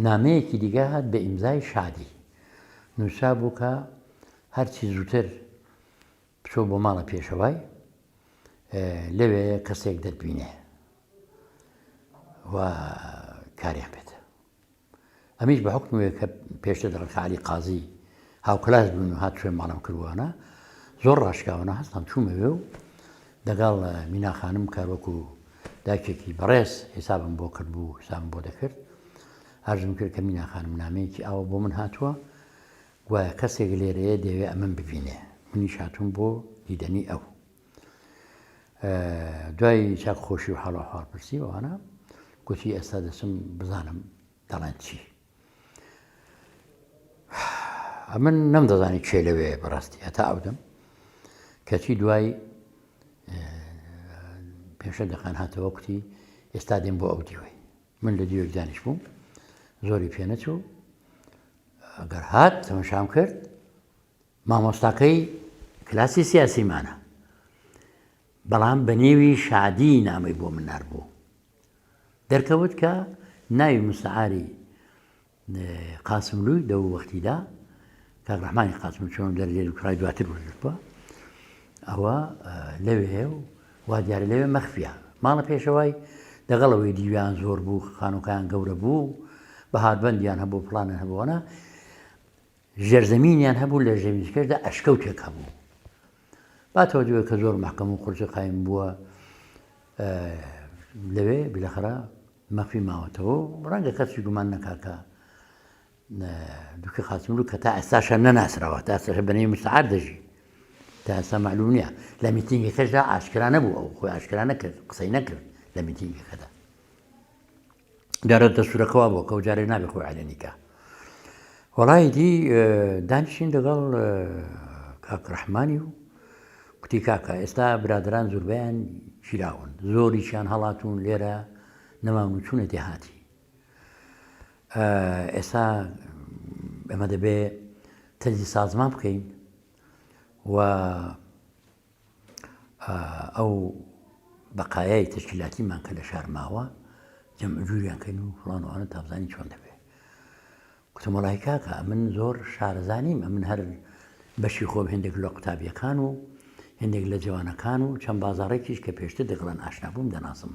نامەیەکی دیگە هات بە ئیمزای شادی نووسا بوو کە هەرچی زووتر بچۆ بۆ ماڵە پێشەوای لەوێ کەسێک دەتبینێ و کاریان پێتە ئەمیش بە حوکمی وەی کە پێشتر لەگەڵ کاک عەلی قازی هاوکلاس بووین و هات شوێن ماڵم کردووانە زۆر ڕاشکاوانە هەستام چوومە وێ و دەگەڵ مینا خانم کە وەکو دایکێکی بەڕێز حیسابم بۆ کرد بوو حیسابم بۆ دەکرد عەرزم کرد کە مینا خانم نامەیەکی ئاوە بۆ من هاتووە گوایە کەسێک لێرەیە دەیەوێ ئەمن ببینێ منیش هاتووم بۆ دیدەنی ئەو دوای چاک خۆشی و حاڵ و حاڵ پرسی ئەوانە گوتی ئێستا دەچم بزانم دەڵێن چی ئەمن نەمدەزانی کێ لەوێ بەڕاستی هەتا ئەودەم کەچی دوای پێشە دەقان هاتەوە کوتی ئێستا دێم بۆ ئەو دیوەی من لە دیوێک دانیش بووم زۆری پێ نەچوو ئەگەر هات تەمەشام کرد مامۆستاکەی کلاسی سیاسیمانە بەڵام بە نێوی شادی نامەی بۆ من ناربوو دەرکەوت کە ناوی مستعاری قاسملووی دەو وەختیدا کاک ڕەحمانی قاسم چۆن دەرجەی دکتۆرای دواتر وەرگرتووە ئەوە لەوێ و وا دیارە لەوێ مەخفیە ماڵە پێشەوای دەگەڵەوەی دیویان زۆر بوو خانووکان گەورە بوو بەهاربندیان هەبوو پڵانە هەبووانە ژێرزەمینیان هەبوو لە ژێرزەمینەکەشدا ئەشکەوتێک هەبوو با تەوەجوە کە زۆر مەحکەم و قورس و قایم بووە لەوێ بلەخەرە مەخفی ماوەتەوە و ڕەنگە کەسی گومان نەکا کە دوکی قاسملو کە تا ئێستاشە نەناسراوە تا ئێستاشە بەنێوی مستعار دەژی تا ئێستا معلوم نییە لە میتینگەکەشدا ئاشکرا نەبوو ئەو خۆی ئاشکرا نەکرد قسەی نەکرد لە میتینگەکەدا جارە دەستورەکە وا بووە کە ئەو جارێ نابێ خۆی عەلەنی کا وەڵای دی دانیشین لەگەڵ کاک ڕەحمانی و کوتی کاکە ئێستا برادران زوربیان گیراون زۆریشیان هەڵاتون لێرە نەماون و چوونە دێهاتی ئێستا ئێمە دەبێ تەجی سازمان بکەین و ئەو بەقایای تەشکیلاتیمان کە لە شار ماوە جەمع جوریان کەین و فڵان و ئەوانە تا بزانین چۆن دەبێ گوتم وەڵای کاکە ئەمن زۆر شارەزا نیم ئەمن هەر بەشی خۆم هێندێک لە قوتابیەکان و هێندێک لە جوانەکان و چەند بازاڕێکیش کە پێشتر دەگەڵن ئاشنا بووم دەناسم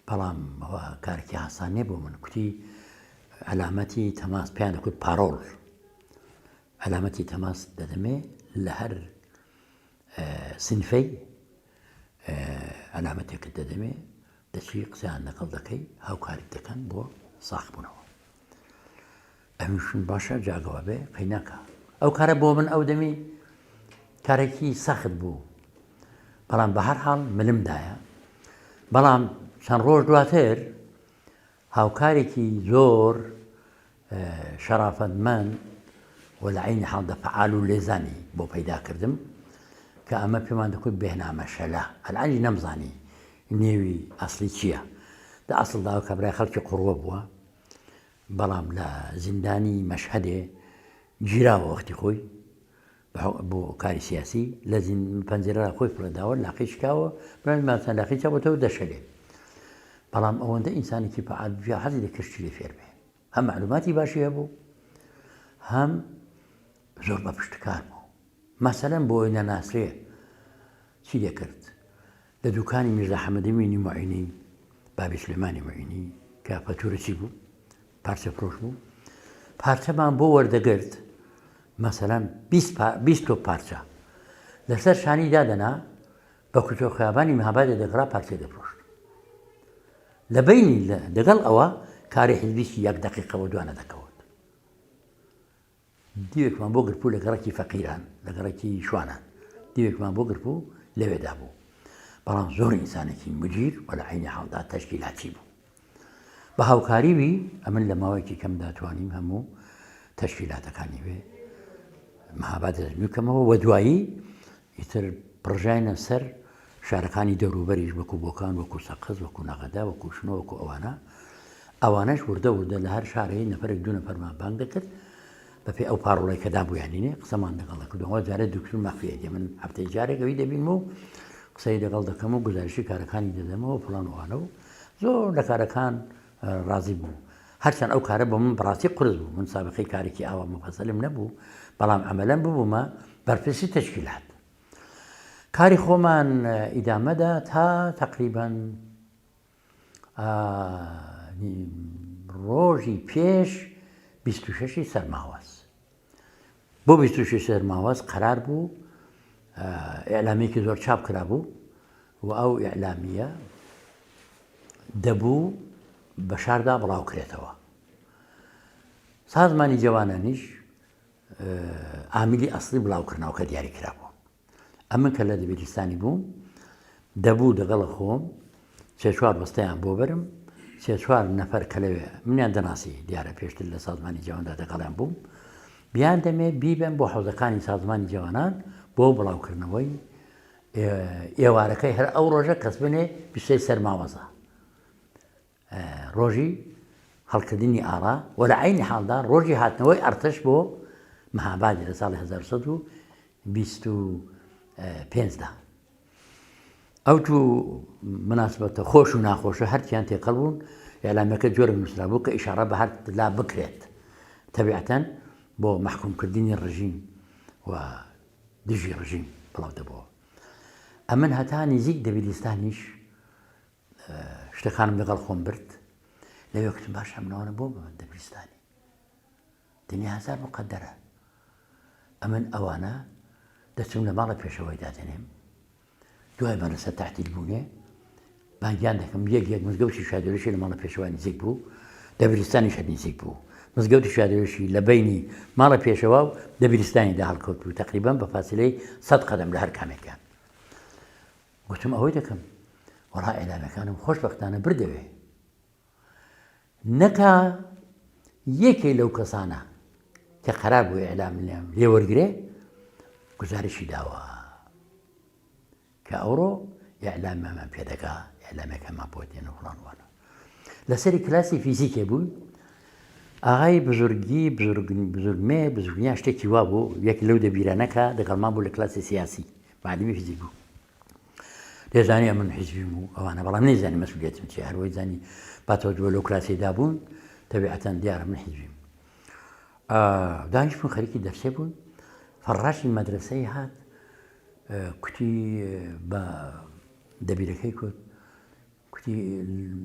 بەڵام ئەوە کارێکی ئاسان نییە بۆ من کوتی عەلامەتی تەماس پێیان دەکوت پارۆڵ عەلامەتی تەماس دەدەمێ لە هەر سنفەی عەلامەتێکت دەدەمێ دەچی قسەیان لەگەڵ دەکەی هاوکاریت دەکەن بۆ ساخبوونەوە ئەویشم باشە جاگەوە بێ قەیناکە ئەو کارە بۆ من ئەو دەمی کارێکی سەخت بوو بەڵام بە هەر حاڵ ملمدایە بەڵام چەند ڕۆژ دواتر هاوکارێکی زۆر شەرافەتمەند و لە عەینی حاڵدا فەعال و لێزانی بۆ پەیدا کردم کە ئەمە پێمان دەکوت بێهنامە شەلە ئەلعەنیش نەمزانی نێوی ئەسڵی چییە دە ئەسڵدا ئەو کابرای خەڵکی قوڕوە بووە بەڵام لە زیندانی مەشهەدێ گیراوە وەختی خۆی بۆ کاری سیاسی لە پەنجەرە خۆی فڕێداوە لاقی شکاوە ماسان لاقی چاوەتەوە دەشەلێ بەڵام ئەوەندە ئینسانێکی فعال بیا حەزی دەکرد شتی لێ فێر بێ هەم معلوماتی باشی هەبوو هەم زۆر بە پشتکار بوو مەسەلەن بۆی نەناسرێ چی دەکرد لە دوکانی میرزا حەمەدەمینی معینی بابی سلێمانی معینی کە فەتورەچی بوو پارچە فرۆش بوو پارچەمان بۆ وەردەگرت مەسەلەن 20 تۆپ پارچە لەسەر شانی دادەنا بە کوچە خیابانی مهابادێ دەگەڕا پارچەی دەفرۆشت لە بەینی لەگەڵ ئەوە کاری حیزبیی یەک دەقیقە وەدوا نەدەکەوت. دیوێکمان بۆ گرتبوو لە گەڕەکی فەقیران، لە گەڕەکی شوانان دیوێکمان بۆ گرتبوو لەوێدا بوو. بەڵام زۆر ئینسانێکی مجیر و لە عەینی حاڵدا تەشکیلاتی بوو. بە هاوکاری وی ئەمن لە ماوەیەکی کەمدا توانیم هەموو تەشکیلاتەکانی وێ مەهاباد دەستبکەمەوە و دوایی ئیتر پڕژاینە سەر. شارەکانی دەوروبەریش وەکو بۆکان، وەکو سەقز، وەکو نەغەدە، وەکو شنۆ، وەکو ئەوانە. ئەوانەش وردە وردە لە هەر شارێ نەفەرێک دوو نەفەرمان بانگ دەکرد بەپێی ئەو پاڕۆڵەی کە دابوویانینێ قسەمان لەگەڵ دەکرد. ئەوە جارێ دکتور مەخفیە دێ من هەفتەی جارێک ئەوی دەبینم و قسەی لەگەڵ دەکەم و گوزارشی کارەکانی دەدەمەوە فڵان و ئەوانە و زۆر لە کارەکان ڕازی بوو. هەرچەند ئەو کارە بۆ من بەڕاستی قورس بوو، من سابقەی کارێکی ئاوا موفەسەلم نەبوو، بەڵام عەمەلەن ببوومە بەرپرسی تەشکیلات. کاری خۆمان ئیدامەدا تا تەقریبەن ڕۆژی پێش 26 سەرماوەز. بۆ 26 سەرماوەز قەرار بوو ئیعلامیەکی زۆر چاپ کرابوو و ئەو ئیعلامیە دەبوو بە شاردا بڵاو کرێتەوە. سازمانی جەوانانیش ئامیلی ئەسڵی بڵاوکردنەوەکە دیاری کرابوو. ئەمن کە لە دەبیرستانی بووم دەبوو دەگەڵە خۆم سێ چوار بەستەیان بۆ بەرم سێ چوار نەفەر کە لەوێ منیان دەناسی دیارە پێشتر لە سازمانی جەواندا دەگەڵیان بووم بیان دەمێ بیبەن بۆ حەوزەکانی سازمانی جەوانان بۆ بڵاوکردنەوەی ئێوارەکەی هەر ئەو ڕۆژە کەس بنێ بیسەی سەرماوەزە ڕۆژی هەڵکردنی ئاڕا و لە عەینی حاڵدا ڕۆژی هاتنەوەی ئەرتەش بۆ مەهابادی لە ساڵی 1925 دا. ئەو دوو مناسبەتە خۆش و ناخۆشە هەرچیان تێکەڵ بوون، ئیعلامیەکە جۆرێک نووسرابوو کە ئیشاڕە بە هەر لا بکرێت تەبیعەتەن بۆ مەحکوومکردنی ڕژیم و دژی ڕژیم بڵاو دەبۆوە. ئەمن هەتا نیزیک دەبیرستانیش شتەکانم لەگەڵ خۆم برد لەوێ کوتم باشە من ئەوانە بۆ ببن دەبریستانی دنیا هەزار مقدرە ئەمن ئەوانە دەچم لە ماڵە پێشەوەی دادەنێم دوای مەرەسە تحتیل بوونێ بانگیان دەکەم یەک یەک مزگەوتی شادێرشی لە ماڵە پێشەوە نزیک بوو دەبریستانی شەر نزیک بوو مزگەوتی شادێرشی لە بینی ماڵە پێشەوە و دەبریستانی دا هەڵکەوت بوو تقریبا بە فاسلەی 100 قەدەم لە هەر کامێکیان گوتم ئەوەی دەکەم وەڵا ئیعلامەکانم خۆشبەختانە بردەوێ نەکا یەکێ لەو کەسانە کە قەرار بوو ئیعلام لێم لێ وەرگێ گزارشی داوە کە ئەوڕۆ ئیعلامەمان پێدەگا ئیعلامەکەمان بۆ دێن و فڵان وانە لەسەری کلاسی فیزیکێ بوو ئاغای بزرگی بزرگمێ بزرگیان شتێکی وا بوو یەک لەو دەبیرانەکە دەگەڵمان بوو لە کلاسی سیاسی معلمی فیزیک بوو دەزانی ئەمن حیزبیم و ئەوانە بەڵام نەیزانی مەسئولیەتم چیە هەروەی زانی باتەوە لەو کلاسیدا بوون تەبیعەتەن دیارە من حیزبیم دانیشتبوون خەریکی دەرسێ بوون فەڕاشی مەدرسەی هات کوتی بە دەبیرەکەی کوت کوتی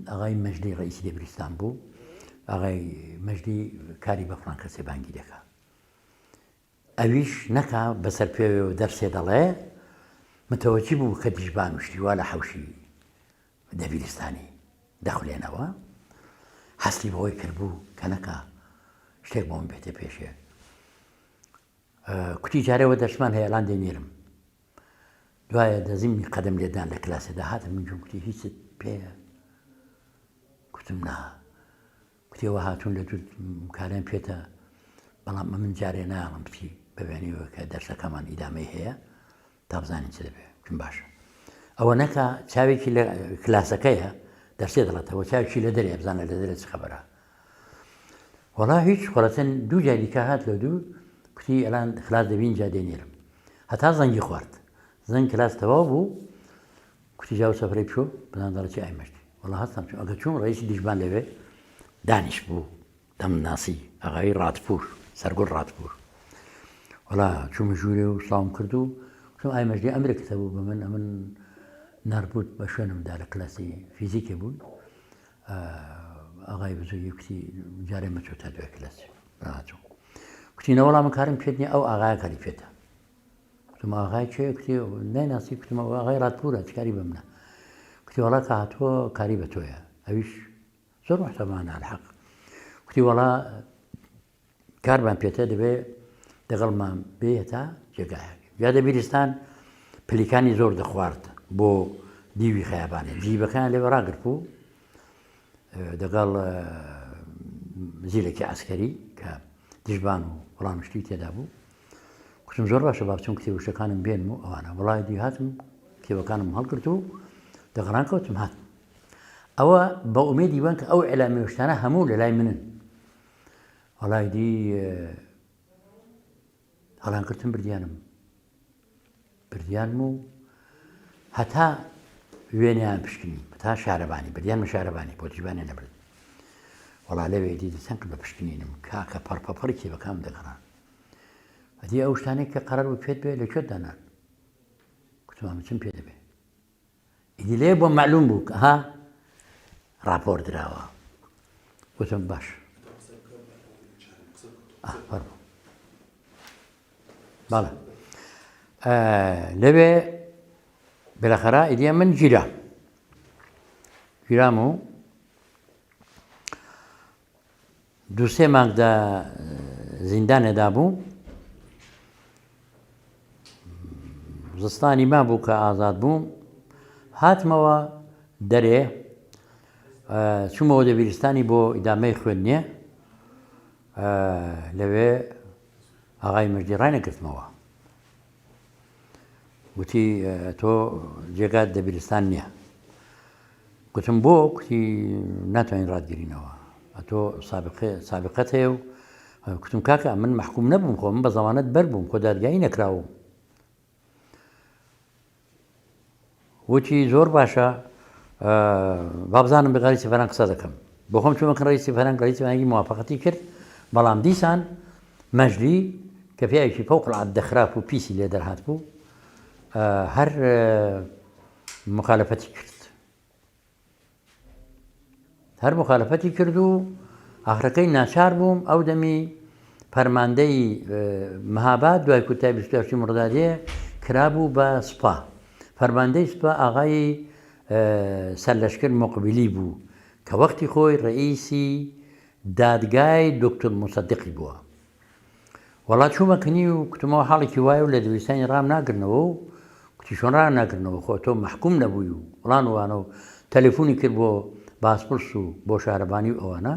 ئاغای مەجدی ڕئیسی دەبریستان بوو ئاغای مەجدی کاری بە فڵان کەسێ بانگی دەکا ئەویش نەکا بەسەر پێوێ و دەرسێ دەڵێ، متەوەجی بوو کە دیژبان و شتی وا لە حەوشی دەبیرستانی دەخولێنەوە، هەستی بەوەی کردبوو کە نەکا شتێک بۆ من بێتە پێشێ. کوتی جارێ وە دەرسمان هەیە ئەلان دەینێرم. دوایە دەزیمنی قەدەم لێدان لە کلاسێدا هاتە من جوم کوتی هیچت پێیە؟ کوتم نا. کوتی ئەوە هاتوون لە دوور کاریان پێتە بەڵام ئەمن جارێ نایەڵم بچی بەبیانیەوە کە دەرسەکەمان ئیدامەی هەیە تا بزانین چ دەبێ کوتم باشە ئەوە نەکا چاوێکی لە کلاسەکەیە دەرسێ دەڵێتەوە چاوێکی لە دەرێ بزانە لە دەرێ چ خەبەرە وەڵا هیچ خۆرەتەن دوو جاری دیکە هات لە دوو کوتی ئەلان خلاص دەبین جا دێنێرم هەتا زەنگی خوارد زەنگ کلاس تەواو بوو کوتی جا ئەو سەفرەی بچۆ بزان دەڵێ چی ئای مەشتی وەڵا هەستام چووم ئەگەر چووم ڕئیسی دیژبان لەوێ دانیش بوو دەم ناسی ئاغای ڕاتپور سەرگوڵ ڕاتپور وەڵا چوومە ژوورێ و سڵاوم کرد و کوتم ئای مەجدی ئەمرێکت هەبوو بە من ئەمن ناربووت بە شوێنمدا لە کلاسی فیزیکێ بوون ئاغای بزرگی کوتی جارێ مەچۆ تا دوای کلاسی ناچوو کوتی نەوەڵا من کارم پێت نییە ئەو ئاغایە کاری پێتە کوتم ئاغای کێ کوتی نایناسی کوتم ئەو ئاغای ڕاتپورە چ کاری بە منە کوتی وەڵا کە هاتووە کاری بە تۆیە ئەویش زۆر محتەمانە الحق کوتی وەڵا کارمان پێتە دەبێ دەگەڵمان بێ هەتا جێگایەک یا دەبیرستان پلیکانی زۆر دەخوارد بۆ دیوی خەیابانێ جیبەکان لێ ڕاگرت بوو دەگەڵ زیلێکی عسکەری کە دژبان و وەڵام شتی تێدا بوو کوتم زۆر باشە با بچم کتێب و شتەکانم بێنم و ئەوانە وەڵای دی هاتم. کتێبەکانم هەڵگرت و دەگەڕان کەوتم هات ئەوە بە ئومێدی وان کە ئەو ئیعلامی و شتانە هەموو لە لای منن. وەڵای دی هەڵیان کردم بردیانم بردیانم و هەتا وێنەیان پشکنیم هەتا شارەبانی بردیانمە شارەبانی بۆ دیبانێ نەبرد. وەڵا لەوێ دی دەستیان کرد بە پشکنینم کاکە پەڕپەپەڕی کتێبەکانم دەگەڕان. ئەدی ئەو شتانەی کە قەرار بوو پێت بێ لە کوێت دانان؟ گوتم ئەمە چم پێ دەبێ؟ ئیدی لێ بۆم مەعلوم بوو کە ها ڕاپۆر دراوە. گوتم باش. فەرموو. بەڵێ لەوێ بالاخرە ئیدی من گیرام گیرام و دوو سێ مانگ دە زیندانێدا بوو زستانی مابوو کە ئازاد بووم هاتمەوە دەرێ چوومەوە دەبیرستانی بۆ ئیدامەی خوێندنێ لەوێ ئاغای مردی ڕاینەگرتمەوە گوتی تۆ جێگات دەبیرستان نییە گوتم بۆ؟ کوتی ناتوانین ڕاتگرینەوە ئەتۆ سابقەت هەیە و کوتم کاکە من مەحکوم نەبووم خۆ من بە زەمانەت بەر بووم خۆ دادگایی نەکراوم وتی زۆر باشە بابزانم بە ڕئیسی فەرهەنگ قسە دەکەم بۆ خۆم چوومە کن ڕئیسی فەرهەنگ ڕئیسی فەرهەنگی موافقەتی کرد بەڵام دیسان مەجلی کە پیاوێکی فەوق العادە خراپ و پیسی لێ دەرهات بوو هەر مخالفەتی کرد هەر مخالفەتی کرد و ئاخرەکەی ناچار بووم ئەو دەمی فەرماندەی مهاباد دوای کوتای 28 مردادێ کرابوو بە سوپا فەرماندەی سوپا ئاغای سەرلەشکر مقبلی بوو کە وەختی خۆی ڕئیسی دادگای دکتور موسەدقی بووە. وەڵا چوومە کنی و کوتم ئەوە حاڵێکی وایە و لە دەبیرستانی ڕام ناگرنەوە و کوتی چۆن ڕایان ناگرنەوە خۆ تۆ مەحکوم نەبووی و فڵان و وانە و تەلەفونی کرد بۆ بازپرس و بۆ شارەبانی و ئەوانە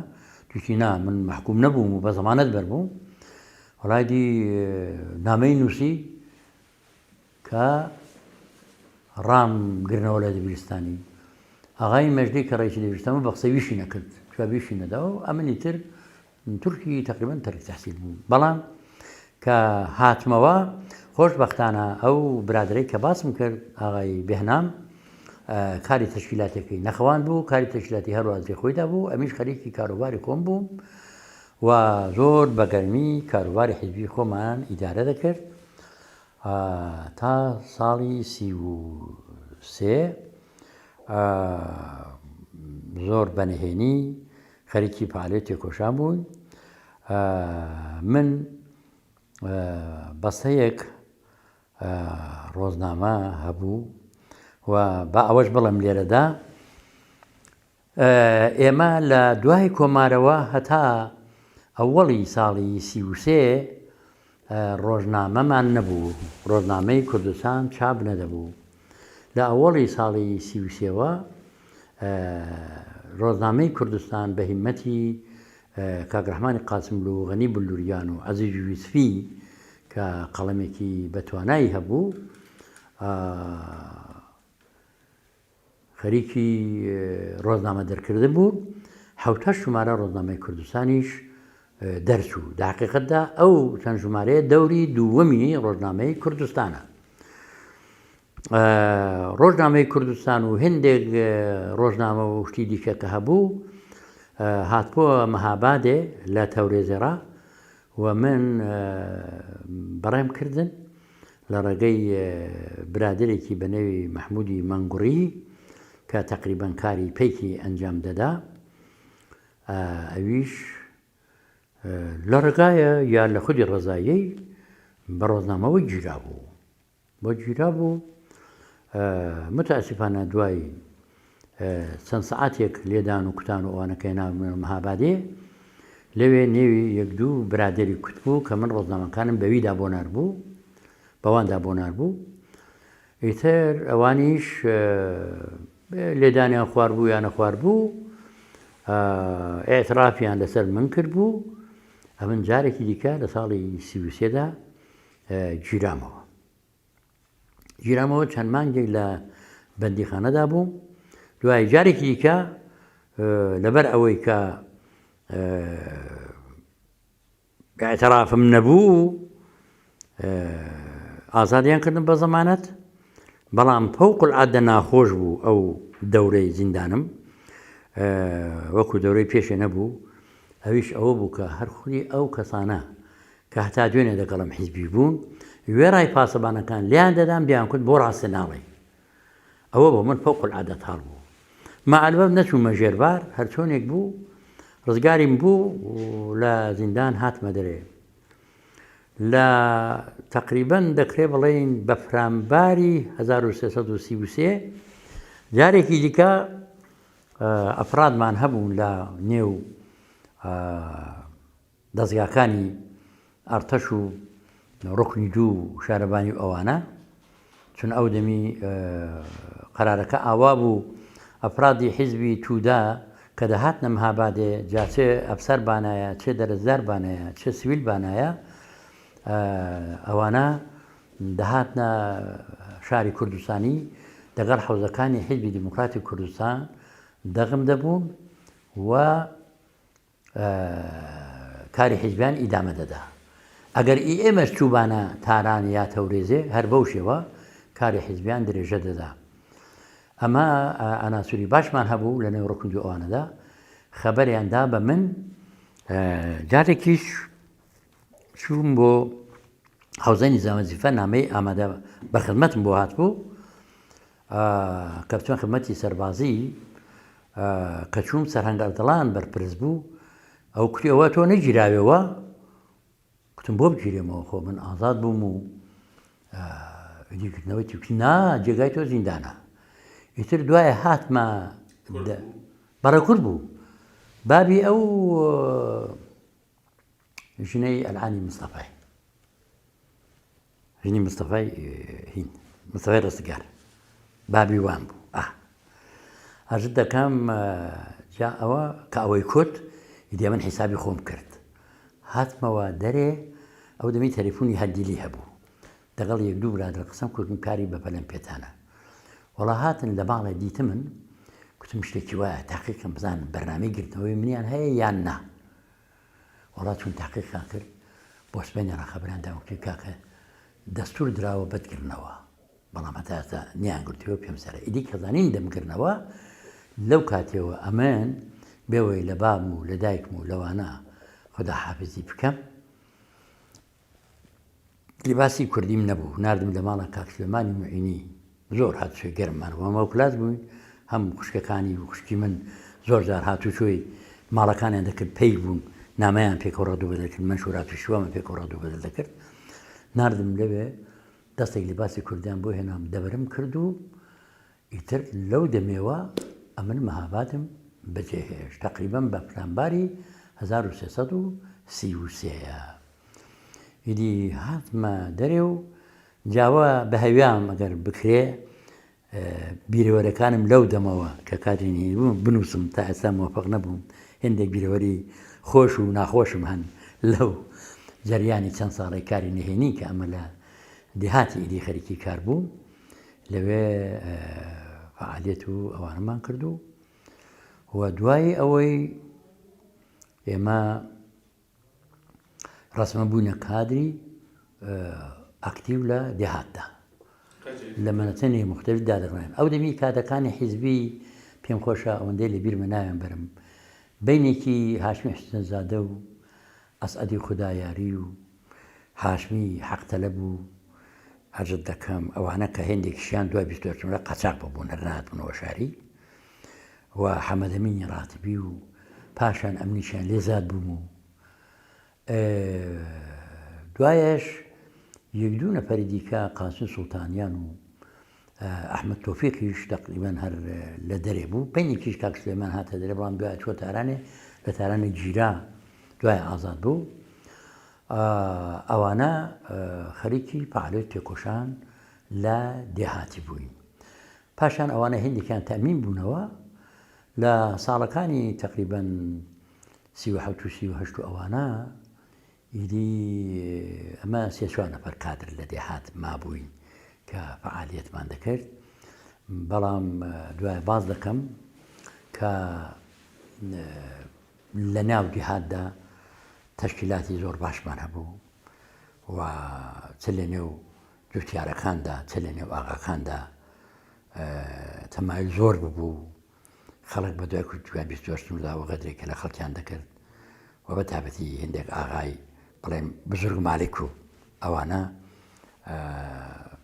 تووشی نا من مەحکوم نەبووم و بە زەمانەت بەربووم وەڵای دی نامەی نووسی کە ڕام گرنەوە لە دەبیرستانی ئاغای مەجدی کە ڕئیسی دەبیرستان بوو بە قسەی ویشی نەکرد جوابیشی نەداوە ئەمنی تر تورکی تەقریبەن تەرک تەحسیل بوو بەڵام کە هاتمەوە خۆشبەختانە ئەو برادرەی کە باسم کرد ئاغای بێهنام کاری تەشکیلاتەکەی نەخەوان بوو کاری تەشکیلاتی هەروازی خۆیدا بوو ئەمیش خەریکی کاروباری خۆم بوو و زۆر بەگەرمی کاروباری حیزبی خۆمان ئیدارە دەکرد تا ساڵی 33 زۆر بەنهێنی خەریکی پالێ تێکۆشان بووین من بەستەیەک ڕۆزنامە هەبوو و با ئەوەش بڵێم لێرەدا ئێمە لە دوای کۆمارەوە هەتا ئەوەڵی ساڵی 33 ڕۆژنامەمان نەبوو ڕۆژنامەی کوردستان چاپ نەدەبوو لە ئەوەڵی ساڵی 33ەوە ڕۆژنامەی کوردستان بە هیمەتی کاک ڕەحمانی قاسملوو و غەنی بلووریان و عەزیز یوسفی کە قەڵەمێکی بەتوانایی هەبوو خەریکی ڕۆژنامە دەرکردن بوو حوتە ژمارە ڕۆژنامەی کوردستانیش دەرچوو لە حقیقەتدا ئەو چەند ژمارەیە دەوری دووەمی ڕۆژنامەی کوردستانە. ڕۆژنامەی کوردستان و هندێک ڕۆژنامە و شتی دیکە کە هەبوو هاتبووە مەهابادێ لە تەورێزێڕا و من بەڕێم کردن لە ڕێگەی برادێکی بە نێوی مەحموودی مەنگوڕی کە تەقریبەن کاری پەیکی ئەنجام دەدا ئەویش لە ڕێگایە یا لە خودی ڕەزایەی بە ڕۆژنامەوە گیرابوو. بۆ گیرابوو متاسفانە دوای چەند سەعاتێک لێدان و کوتان و ئەوانە کە هێنابوومە مەهابادێ لەوێ نێوی یەک دوو برادەری کوت بوو کە من ڕۆژنامەکانم بەویدا بۆ ناربوو بەواندا بۆ ناربوو ئیتر ئەوانیش لێدانیان خواربوو یان نەخواربوو ئاعترافیان لەسەر من کرد بوو ئەمن جارێکی دیکە لە ساڵی سیوسێدا گیرامەوە. گیرامەوە چەند مانگێک لە بەندیخانەدا بووم دوای جارێکی دیکە لەبەر ئەوەی کە ئیعترافم نەبوو ئازادیان کردم بە زەمانەت بەڵام فەوق العادە ناخۆش بوو ئەو دەورەی زیندانم وەکو دەورەی پێشێ نەبوو ئەویش ئەوە بوو کە هەر خودی ئەو کەسانە کە هەتا دوێنێ دەگەڵم حیزبی بوون وێڕای پاسەبانەکان لیان دەدام دیان کوت بۆ ڕاستە ناڵێ ئەوە بۆ من فەوق العادە تاڵ بوو. مع الوقت نەچوومە ژێر بار، هەرچۆنێک بوو ڕزگاریم بوو و لە زیندان هاتمە دەرێ. لە تەقریبەن دەکرێ بڵێین بەفرانباری 1333 جارێکی دیکە ئەفرادمان هەبوون لە نێو دەزگاکانی ئەرتەش و ڕوکنی دوو و شارەبانی و ئەوانە چون ئەو دەمی قەرارەکە ئاوا بوو ئەفرادی حیزبی تودا کە دەهاتنە مهابادێ جا چ ئەفسەر بانایە چ دەرەجدار بانایە چ سویل بانایە ئەوانە دەهاتنە شاری کوردستانی دەگەڵ حەوزەکانی حیزبی دیموکراتی کوردستان دەغم دەبوون و کاری حیزبیان ئیدامە دەدا. ئەگەر ئی ئێمەش چووبانە تاران یا تەورێزێ هەر بەو شێوە کاری حیزبیان درێژە دەدا. ئەمە عەناسوری باشمان هەبوو لە نێو ڕکوندی ئەوانەدا خەبەریان دا بە من جارێکیش چووم بۆ حوزەی نیزام وەزیفە نامەی ئامادە بە خدمەتم بۆ هاتبوو کە بچمە خدمەتی سەربازی کە چووم سەرهەنگ ئەردەڵان بەرپرس بوو ئەو کوتی ئەوە تۆ نەگیراوێەوە کوتم بۆ بگیرێمەوە خۆ من ئازاد بووم و ئیدیکردنەوەی تیوکی نا جێگای تۆ زیندانە ئیتر دوای هاتمە بەڕێ کورد بوو بابی ئەو ژنەی ئەلعانی مستەفای ژنی مستەفای هین مستەفای ڕستگار بابی وان بوو ئا ئەرزت دەکەم جا ئەوە کە ئەوەی کوت ئیدی من حیسابی خۆم کرد هاتمەوە دەرێ ئەو دەمی تەلەفۆنی هەردیلی هەبوو دەگەڵ یەک دوو برادر قسەم کردم کاری بە پەلەم پێتانە وەڵا هاتن لە ماڵێ دیتمن کوتم شتێکی وایە تاقیکەم بزانم بەرنامەی گرتنەوەی منیان هەیە یان نا وەڵا چون تەحقیقیان کرد بۆ سبەینێ ڕەخەبەریان دام وتی کاکە دەستور دراوە بتگرنەوە بەڵام هەتا ئێستا نیانگرتووە پێم سەرە ئیدی کە زانیم دەمگرنەوە لەو کاتێەوە ئەمن بێوەی لە بابم و لە دایکم و لەوانە خدا حافزی بکەم لیباسی کوردیم نەبوو ناردم لە ماڵە کاک سلێمانی معینی زۆر هاتوچۆی گەرممان بوو هەم هاوکلاس بووین هەم خوشکەکانی و خوشکی من زۆر جار هاتوچۆی ماڵەکانیان دەکرد پەی بوون نامەیان پێکەوە ڕەد و بەدەل کرد مەنشورات و شیوامان پێکەوە ڕەد و بەدەل دەکرد ناردم لەوێ دەستێک لیباسی کوردیان بۆ هێنام دەبرم کرد و ئیتر لەو دەمێوە ئەمن مەهابادم بەجێ هێشت تەقریبەن بە پلانباری 1333 ئیدی هاتمە دەرێ و جاوە بە هەویام ئەگەر بکرێ بیرەوەرەکانم لەو دەمەوە کە کادری نهێنی بووم بنووسم تا ئێستا مۆفق نەبووم هێندێک بیرەوەری خۆش و ناخۆشم هەن لەو جەریانی چەند ساڵەی کاری نهێنی کە ئەمە لە دێهاتی ئیدی خەریکی کار بووم لەوێ فعالیت و ئەوانەمان کردو و دوای ئەوەی ئێمە ڕەسمەن بووینە کادری ئەکتیو لە دێهاتدا لە مەنەتەنی مختلف دادەڕێن ئەو دەمی کادەکانی حیزبی پێم خۆشە ئەوەندەی لە بیرمە ناویان بەرم بینێکی هاشمی حسنزادە و ئەسعەدی خودایاری و هاشمی حەقتەلەب و عەرزت دەکەم ئەوانە کە هێندێکیشیان دوای بیستۆچمرە قەچاق ببوون هەر نهاتبوونەوە شاری و حەمەدەمینی ڕاتبی و پاشان ئەمنیشیان لێ زاد بووم و دوایەش یەک دوو نەفەری دیکە قاسم سوڵتانیان و ئەحمەد تۆفیقیش تەقریبەن هەر لە دەرێ بوو بەینێکیش کاک سلێمان هاتە دەرێ بەڵام دوای چوە تارانێ لە تارانێ گیرا دوای ئازاد بوو ئەوانە خەریکی پالێت تێکۆشان لە دێهاتی بووین پاشان ئەوانە هێندێکیان تەئمین بوونەوە لە ساڵەکانی تەقریبەن 37 و 38 و ئەوانە ئیدی ئەمە سێ چوار نەفەر کادر لە دێهات مابووین. کە فەعالیەتمان دەکرد بەڵام دوای باز دەکەم کە لە ناو دیهاتدا تەشکیلاتی زۆر باشمان هەبوو و چ لە نێو جوتیارەکاندا چ لە نێو ئاغاکاندا تەمایل زۆر ببوو خەڵک بە دوای کوردوای 28 و غەدرێک کە لە خەڵکیان دەکرد و بە تابەتی هندێک ئاغای بڵێم بزرگ مالک و ئەوانە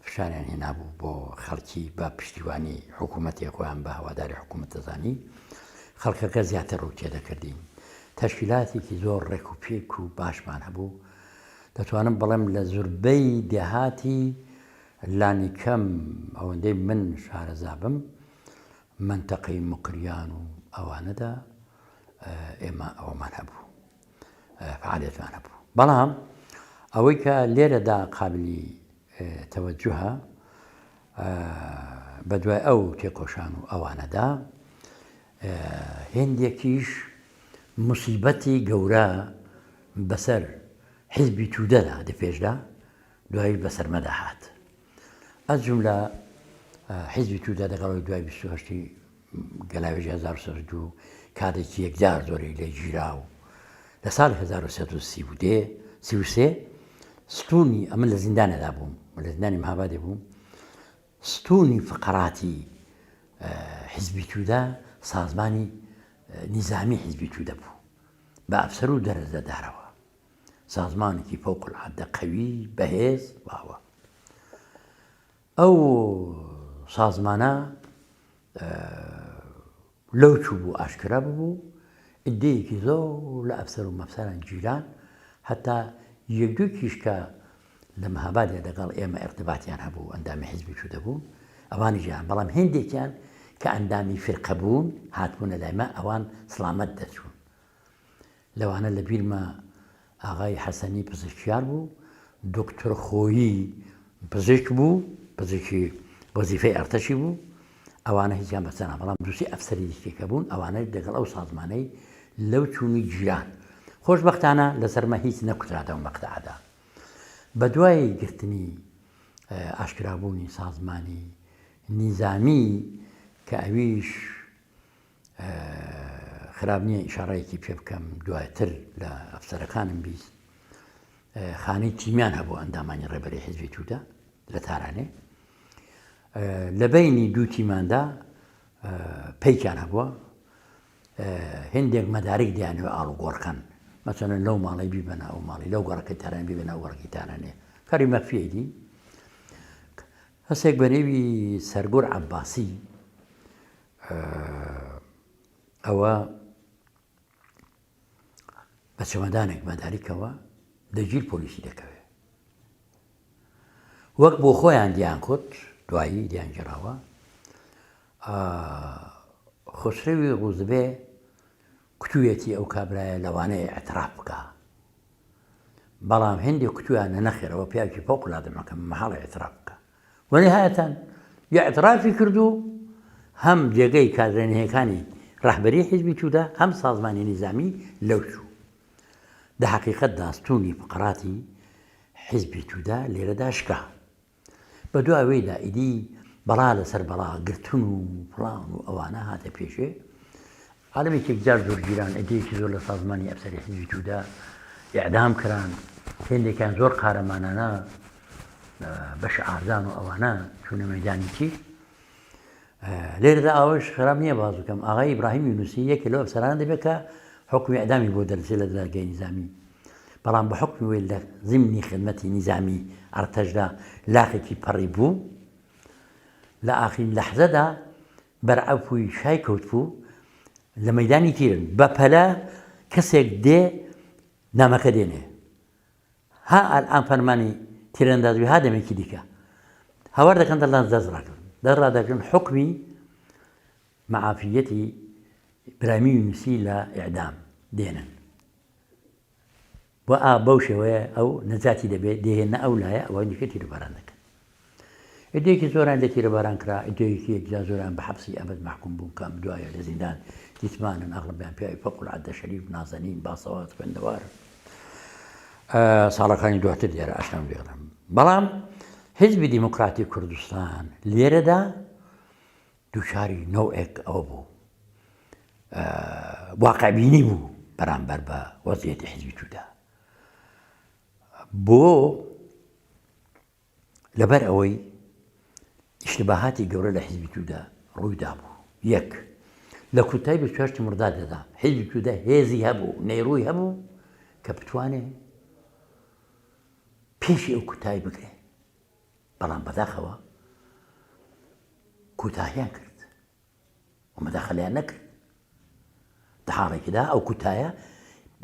فشاریان هێنابوو بۆ خەڵکی بە پشتیوانی حکوومەتێ خۆیان بە هەواداری حکوومەت دەزانی خەڵکەکە زیاتر ڕوو تێدەکردین تەشکیلاتێکی زۆر ڕێک و پێک و باشمان هەبوو دەتوانم بڵێم لە زوربەی دێهاتی لانیکەم ئەوەندەی من شارەزابم مەنتەقەی موکریان و ئەوانەدا ئێمە ئەوەمان هەبوو فعالیەتمان هەبوو بەڵام ئەوەی کە لێرەدا قابلی تەوەجوهە بە دوای ئەو تێکۆشان و ئەوانەدا هێندێکیش موسیبەتی گەورە بەسەر حیزبی تودەدا دەپێشدا دوایی بەسەر مەدا هات ئەز جملە حیزبی تودە دەگەڵەوەی دوای 28 گەلاوێژی 1902 کاتێکی یەکجار زۆری لێ گیرا و لە ساڵی 1933 ستونی ئەمن لە زیندانێدا بووم لە زیندانی مهابادێ بووم ستونی فقراتی حیزبی تودە سازمانی نیزامی حیزبی تودە بوو بە ئەفسەر و دەرەجەدارەوە سازمانێکی فەوق العادە قەوی بەهێز واوە ئەو سازمانە لەو چوو بوو ئاشکرا ببوو عدەیەکی زۆر لە ئەفسەر و مەفسەران گیران هەتا یەک دووکیش کە لە مەهابادێ دەگەڵ ئێمە ئیرتباتیان هەبوو ئەندامی حیزبی چوو دەبوون ئەوانیشیان بەڵام هێندێکیان کە ئەندامی فیرقە بوون هاتبوونە لای مە ئەوان سڵامەت دەچوون لەوانە لە بیرمە ئاغای حەسەنی پزیشکیار بوو، دوکتور خۆیی پزیشک بوو، پزیشکی وەزیفەی ئەرتەشی بوو، ئەوانە هیچیان بەسە نا، بەڵام دوو سێ ئەفسەری دیکە کە بوون ئەوانە دەگەڵ ئەو سازمانەی لەو چوونی گیران. خۆشبەختانە لەسەر مە هیچ نەکوترا دەو مەقتەعەدا. بە دوای گرتنی ئاشکرابوونی سازمانی نیزامی کە ئەویش خراپ نییە ئیشاڕەیەکی پێ بکەم دواتر لە ئەفسەرەکانم 20 خانەی تیمیان هەبوو ئەندامانی ڕێبەری حیزبی توودە لە تارانێ لە بینی دوو تیماندا پێکیان هەبووە هندێک مەدارک دیانەوە ئاڵوگۆڕکەن مەسەلەن لەو ماڵی بیبەنە ئەو ماڵی لەو گەڕەکەی تاران بیبەنە ئەو گەڕەکەی تارانێ کاری مەخفیەتی هەسێک بە نێوی سەرگۆر عەباسی ئەوە بە چەمەدانێک مەداریکەوە دەگیر پۆلیسی دەکەوێ وەک بۆ خۆیان دیان کوت دوایی دیان گێڕاوە خسرەوی ڕوزبێ کوتویەتی ئەو کابرایە لەوانەیە اعتراف بکە بەڵام هندێک کوتویانە نەخێرەوە پیاوی فوق العادە مەکەم مەحاڵە اعتراف بکە و نهایەتەن ئیعترافی کرد و هەم جێگەی کادرە نهێکانی ڕەهبەری حیزبی توودە هەم سازمانی نیزامی لەو چوو. دە حەقیقەتدا ستوونی فقراتی حیزبی توودە لێرەدا شکا. بە دوا وێدا ئیدی بەڵا لەسەر بەڵا گرتن و فڵان و ئەوانە هاتە پێشێ. عالەمێکی یەکجار زۆر گیران، عیدەیەکی زۆر لە سازمانی ئەفسەری حیزبی توودە ئیعدام کران، هێندێکیان زۆر قارەمانانە بە شعاردان و ئەوانە چوونە مەیدانی تیر. لێرەدا ئاوەش خراپ نییە باز بکەم ئاغای ئیبراهیم یونسی یەکێ لەو ئەفسەرانە دەبێت کە حکومی ئیعدامی بۆ دەرچێت لە دادگای نیزامی بەڵام بە حکومی وەی لە زیمنی خدمەتی نیزامی ئەرتەشدا لاقێکی پەڕی بوو لە ئاخرین لەحزەدا بەر عەفوی شای کەوتبوو لە مەیدانی تیرن بە پەلە کەسێک دێ نامەکە دێنێ ها ئەلئان فەرمانی تیرەنداز بی ها دەمێکی دیکە هاوار دەکەن دەڵان دەست ڕاگرن دەست ڕادەگرن حکمی معافیەتی برامی یونسی لە ئیعدام دێنن و ئا بەو شێوەیە ئەو نەجاتی دەبێت دێهێنە ئەو لایە ئەوانی دیکە تیروباران دەکەن. عدەیەکی زۆران لێ تیرەباران کرا، عدەیەکی یەکجار زۆران بە حەبسی ئەبەد مەحکوم بوون کە ئەم دوایە لە زیندان دیتمانن، ئەغڵەبیان پیاوی فەوق العادە شەریف، نازەنین، باسەواد، خوێندەوارن. ساڵەکانی دواتر دیارە ئاشنام لێڵم. بەڵام حیزبی دیموکراتی کوردستان لێرەدا دووچاری نەوعێک ئەوە بوو واقعبینی بوو بەرامبەر بە وەزیەتی حیزبی تودا بۆ لەبەر ئەوەی ئیشتباهاتی گەورە لە حیزبی تودا ڕووی دابوو یەک لە کوتای 28 مرداددا حیزبی تودا هێزی هەبوو نەیڕووی هەبوو کە بتوانێ پێشی ئەو کوتای بگرێ بەڵام بەداخەوە کوتاهیان کرد و مەداخەلیان نەکرد لە حاڵێکدا ئەو کوتایە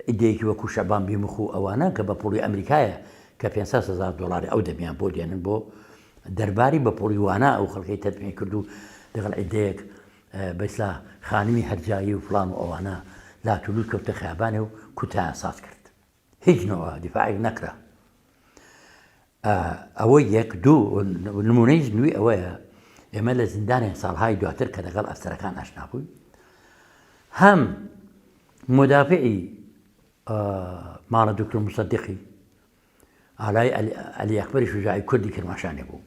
ئیدەیەکی وەکو شەبان بیمخ و ئەوانە کە بە پوڵی ئەمریکایە کە 500 هزار دلاری ئەو دەمیان بۆ دێنن بۆ دەرباری بە پوڵی وانە ئەو خەڵکی تەتمی کرد و لەگەڵ عیدەیەک بەسلا خانمی هەرجایی و فلان و ئەوانە لاتولوت کەوتە خیابانێ و کوتایان ساز کرد هیچ نەوە دیفاعێک نەکرا ئەوە یەک دوو نمونەی زنوی ئەوەیە ئێمە لە زیندانێ ساڵهای دواتر کە لەگەڵ ئەفسەرەکان ئاشنا بووین هەم مدافعی ماڵە دکتۆر مسەدیقی ئالای عەلی ئەکبەری شوجاعی کوردی کرماشانێ بوو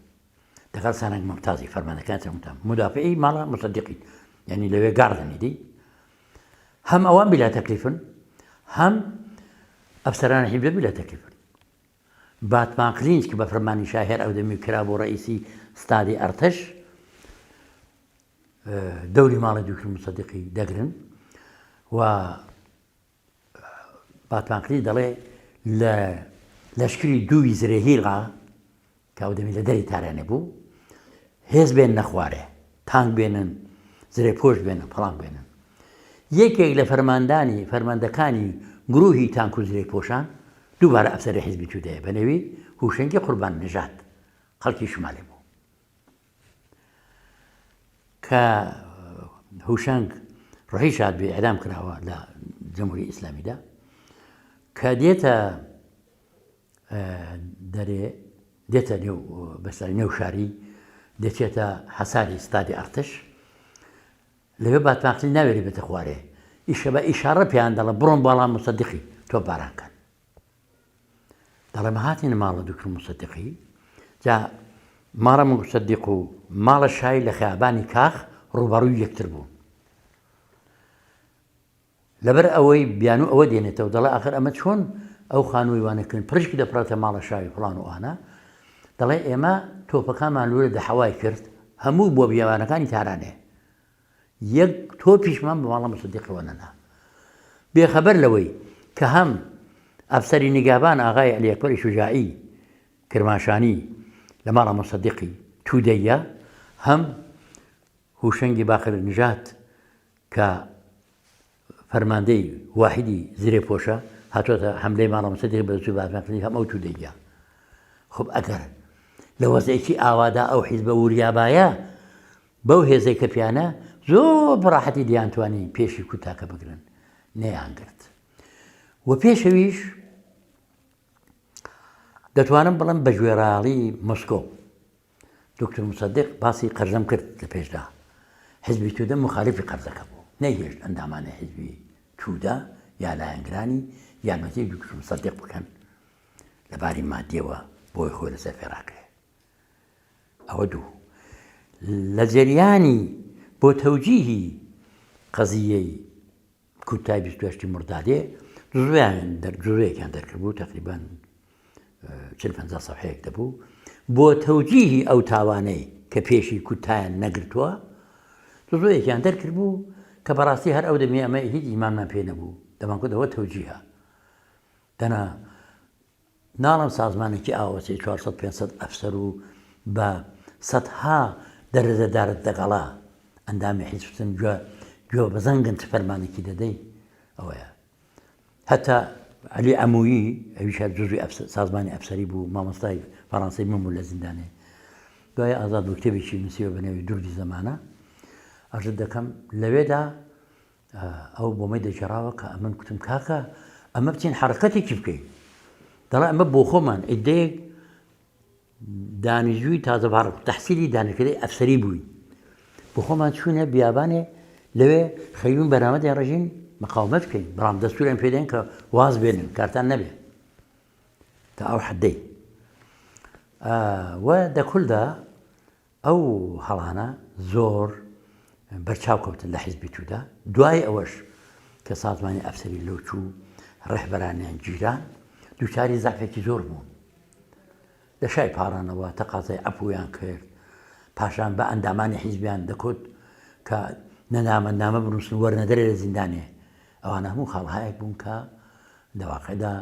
لەگەڵ سانەک ممتازی فەرمانەکان تەمتام مدافعی ماڵە مسەدیقی یعنی لەوێ گاردنی دی هەم ئەوان بلا تەکلیفن هەم ئەفسەرانی حیزب بلا تەکلیفن. باتمان قلینج کە بە فەرمانی شا هێر ئەودەمی کرابوو ڕەئیسی ستادی ئەرتەش دەوری ماڵی دوکتور مسەدیقی دەگرن و باتمان قلینج دەڵێ لە لەشکری دووی زرێهیغا کە ئەو دەمی لە دەری تارانێ بوو، هێز بێننە خوارێ، تانک بێنن، زرێپۆش بێنن، فڵان بێنن. یەکێک لە فەرماندانی فەرماندەکانی گرووهی تانک و زرێپۆشان دووبارە ئەفسەری حیزبی تودەیە بە نێوی هوشەنگی قوربان نژاد خەڵکی شمالێ بوو. کە هوشەنگ ڕۆحی شاد بێ ئیعدام کراوە لە جمهوری ئیسلامیدا کە دێتە دەرێ دێتە نێو بەسەر نێو شاری دەچێتە حەساری ستادی ئەرتش لەوێ باتماقلی ناوێری بێتە خوارێ ئیشە بە ئیشاڕە پێیان دەڵێ بڕۆن باڵا مسەدیقی تۆ باران کەن دەڵێ هاتین ماڵە دکتر مسەدیقی جا ماڵە مسەدیق و ماڵە شای لە خیابانی کاخ ڕووبەڕووی یەکتر بوون لەبەر ئەوەی بیانوو ئەوە دێنێتەوە دەڵێ ئاخر ئەمە چۆن ئەو خانووی وانە کرد پرشکی دەپڕێتە ماڵە شاوی فڵان و ئانە دەڵێ ئێمە تۆپەکانمان لورە دەحەوای کرد هەموو بۆ بیابانەکانی تارانێ یەک تۆپیشمان بە ماڵە مسدیقەوە نەنا بێخەبەر لەوەی کە هەم ئەفسەری نیگابان ئاغای عەلی ئەکبەری شوجاعی کرماشانی لە ماڵە مسدیقی تودەیە هەم هوشەنگی باقر نژاد کە فەرماندەی واحیدی زرێپۆشە هاتۆتە حەملەی ماڵە مسەدیق بە دەستوری بازرگانی هەم ئەو تودەیە خب ئەگەر لە وەزعێکی ئاوادا ئەو حیزبە وریابایە بەو هێزەی کە پیانە زۆر بەڕاحەتی دیانتوانی پێشی کوتاکە بگرن نەیانگرت و پێشەویش دەتوانم بڵم بە گوێڕایەڵی مۆسکۆ دکتۆر موسەدیق باسی قەرزەم کرد لە پێشدا حزبی تودە مخالفی قەرزەکە بوو نەیهێشت ئەندامانی حزبی تودە یا لایەنگرانی یارمەتی دکتۆر موسەدیق بکەن لە باری مادیەوە بۆی خۆی لەسەر پێ ڕاگرێ ئەوە دوو لە جەریانی بۆ تەوجیهی قەزیەی کودتای 28 مردادێ جزویان دەر جزویەکیان دەرکردبوو تقریبا چل پەنجا سەفحەیەک دەبوو بۆ تەوجیهی ئەو تاوانەی کە پێشی کودتایان نەگرتووە جزویەکیان دەرکردبوو کە بەڕاستی هەر ئەو دەمی ئەمە هیچ ئیمانمان پێ نەبوو دەمانکوت ئەوە تەوجیهە دەنا ناڵم سازمانێکی ئاوەچەی 400 500 ئەفسەر و بە سەدها دەرەجەدارت دەگەڵا ئەندامی حیزبتن گوێ گوێ بەزەنگن چ فەرمانێکی دەدەی ئەوەیە هەتا عەلی عەموویی ئەویش هەر جزوی سازمانی ئەفسەری بوو، مامۆستای فەڕانسەی من بوو لە زیندانێ. دوای ئازاد بوو کتێبێکی نووسیوە بە نێوی دوردی زەمانە. ئەرزت دەکەم لەوێدا ئەو بۆمەی دەگێڕاوە کە ئەمن کوتم کاکە ئەمە بچین حەڕەکەتێکی بکەین. دەڵێ ئەمە بۆ خۆمان عیدەیەک دانیشجووی تازە فارغ تەحسیلی دانشکدەی ئەفسەری بووین بۆ خۆمان چووینە بیابانێ لەوێ خەریبووین بەرنامە داڕێژین مقاومەت بکەین بەڵام دەستوریان پێدەین کە واز بێنن کارتان نەبێ تا ئەو حدەی. و دە کولدا ئەو هەڵانە زۆر بەرچاو کەوتن لە حیزبی توودە. دوای ئەوەش کە سازمانی ئەفسەری لەو چوو، ڕێهبەرانیان گیران، دووچاری زەعفێکی زۆر بوون. لە شای پاڕانەوە تەقازای عەفوویان کرد. پاشان بە ئەندامانی حیزبیان دەکوت کە نەنامەنامە بنووسن وەرنە دەرێ لە زیندانێ. ئەوانە هەموو خاڵهایەک بوون کە لە واقعدا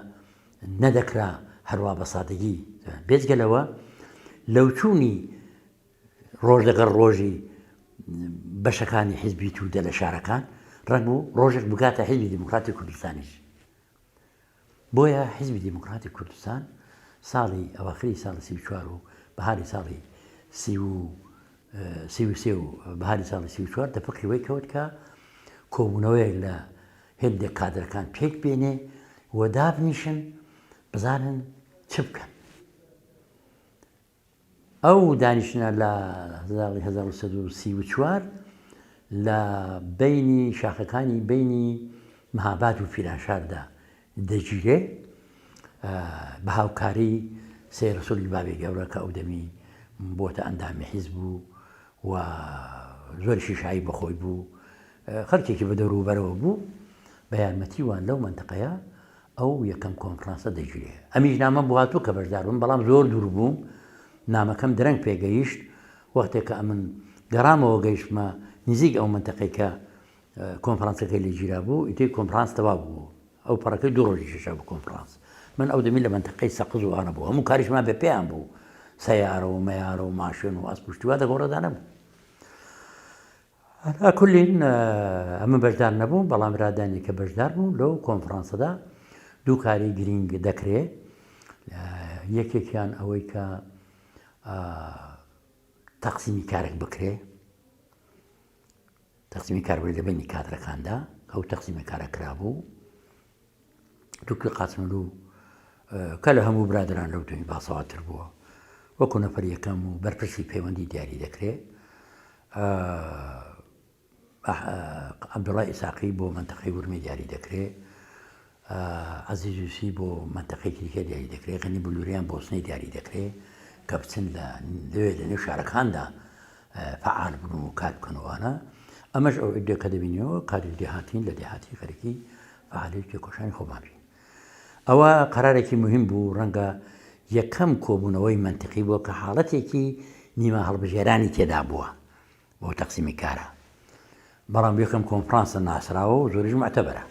نەدەکرا هەروا بە سادەگی بێجگە لەوە لەوچوونی ڕۆژ لەگەڵ ڕۆژی بەشەکانی حیزبی توودە لە شارەکان ڕەنگ بوو ڕۆژێک بگاتە حیزبی دیموکراتی کوردستانیش بۆیە حیزبی دیموکراتی کوردستان ساڵی ئەواخری ساڵی 34 و بەهاری ساڵی 33 و بەهاری ساڵی 34 دەفقی وەی کەوت کە کۆبوونەوەیەک لە هێندێک کادرەکان پێک بێنێ و دابنیشن بزانن چ بکەن. ئەو دانیشتنە لە ساڵی 1334 لە بەینی شاخەکانی بەینی مهاباد و پیرانشاردا دەگیرێ بە هاوکاری سەی ڕەسوولی بابی گەورە کە ئەو دەمی بۆتە ئەندامی حیزب بوو و زۆریشی شایی بەخۆی بوو خەڵکێکی بە دەوروبەرەوە بوو، بە یارمەتی وان لەو مەنتقەیە ئەو یەکەم کۆنفرانسە دەگیرێ. ئەمیش نامەم بۆ هاتوو کە بەشدار بم، بەڵام زۆر دوور بووم، نامەکەم درەنگ پێ گەیشت، وەختێک کە ئەمن گەڕامەوە گەیشتمە نزیک ئەو مەنتەقەی کە کۆنفرانسەکەی لێ گیرابوو، ئیتر کۆنفرانس تەواو بوو. ئەو پەڕەکەی دوو ڕۆژی کێشا بوو کۆنفرانس. من ئەو دەمی لە مەنتەقەی سەقز و ئانە بوو، هەموو کاریشمان بە پێیان بوو، سەیارە و مەیارە و ماشێن و ئەسپ و شتی وا دە گۆڕێدا نەبوو. عەلا کولین ئەمن بەشدار نەبووم بەڵام برادانی کە بەشدار بوون لەو کۆنفرانسەدا دوو کاری گرینگ دەکرێ یەکێکیان ئەوەی کە تەقسیمی کارێک بکرێ تەقسیمی کار لە بینی کادرەکاندا ئەو تەقسیمە کارە کرابوو دکتۆر قاسملوو کە لە هەموو برادران لەو دوێنی باسەواتر بووە وەکو نەفەر یەکەم و بەرپرسی پەیوەندی دیاری دەکرێ عەبدوڵای ئیساقی بۆ منتەقەی ورمێ دیاری دەکرێ عەزیز یوسی بۆ منتەقەی دیکە دیاری دەکرێ غەنی بلوریان بۆ سنەی دیاری دەکرێ کە بچن لە لەوێ لە نێو شارەکاندا فەعال بن و کار بکەن و ئەوانە ئەمەش ئەو عیدە کە دەبینیەوە کادری دێهاتین لە دێهاتی خەریکی فەعالی و تێکۆشانی خۆمان بین ئەوە قەرارێکی مهم بوو ڕەنگە یەکەم کۆبوونەوەی مەنتقی بووە کە حاڵەتێکی نیمە هەڵبژێرانی تێدا بووە بۆ تەقسیمی کارە بەڵام یەکەم کۆنفرانسە ناسراوە و زۆریش معتەبەرە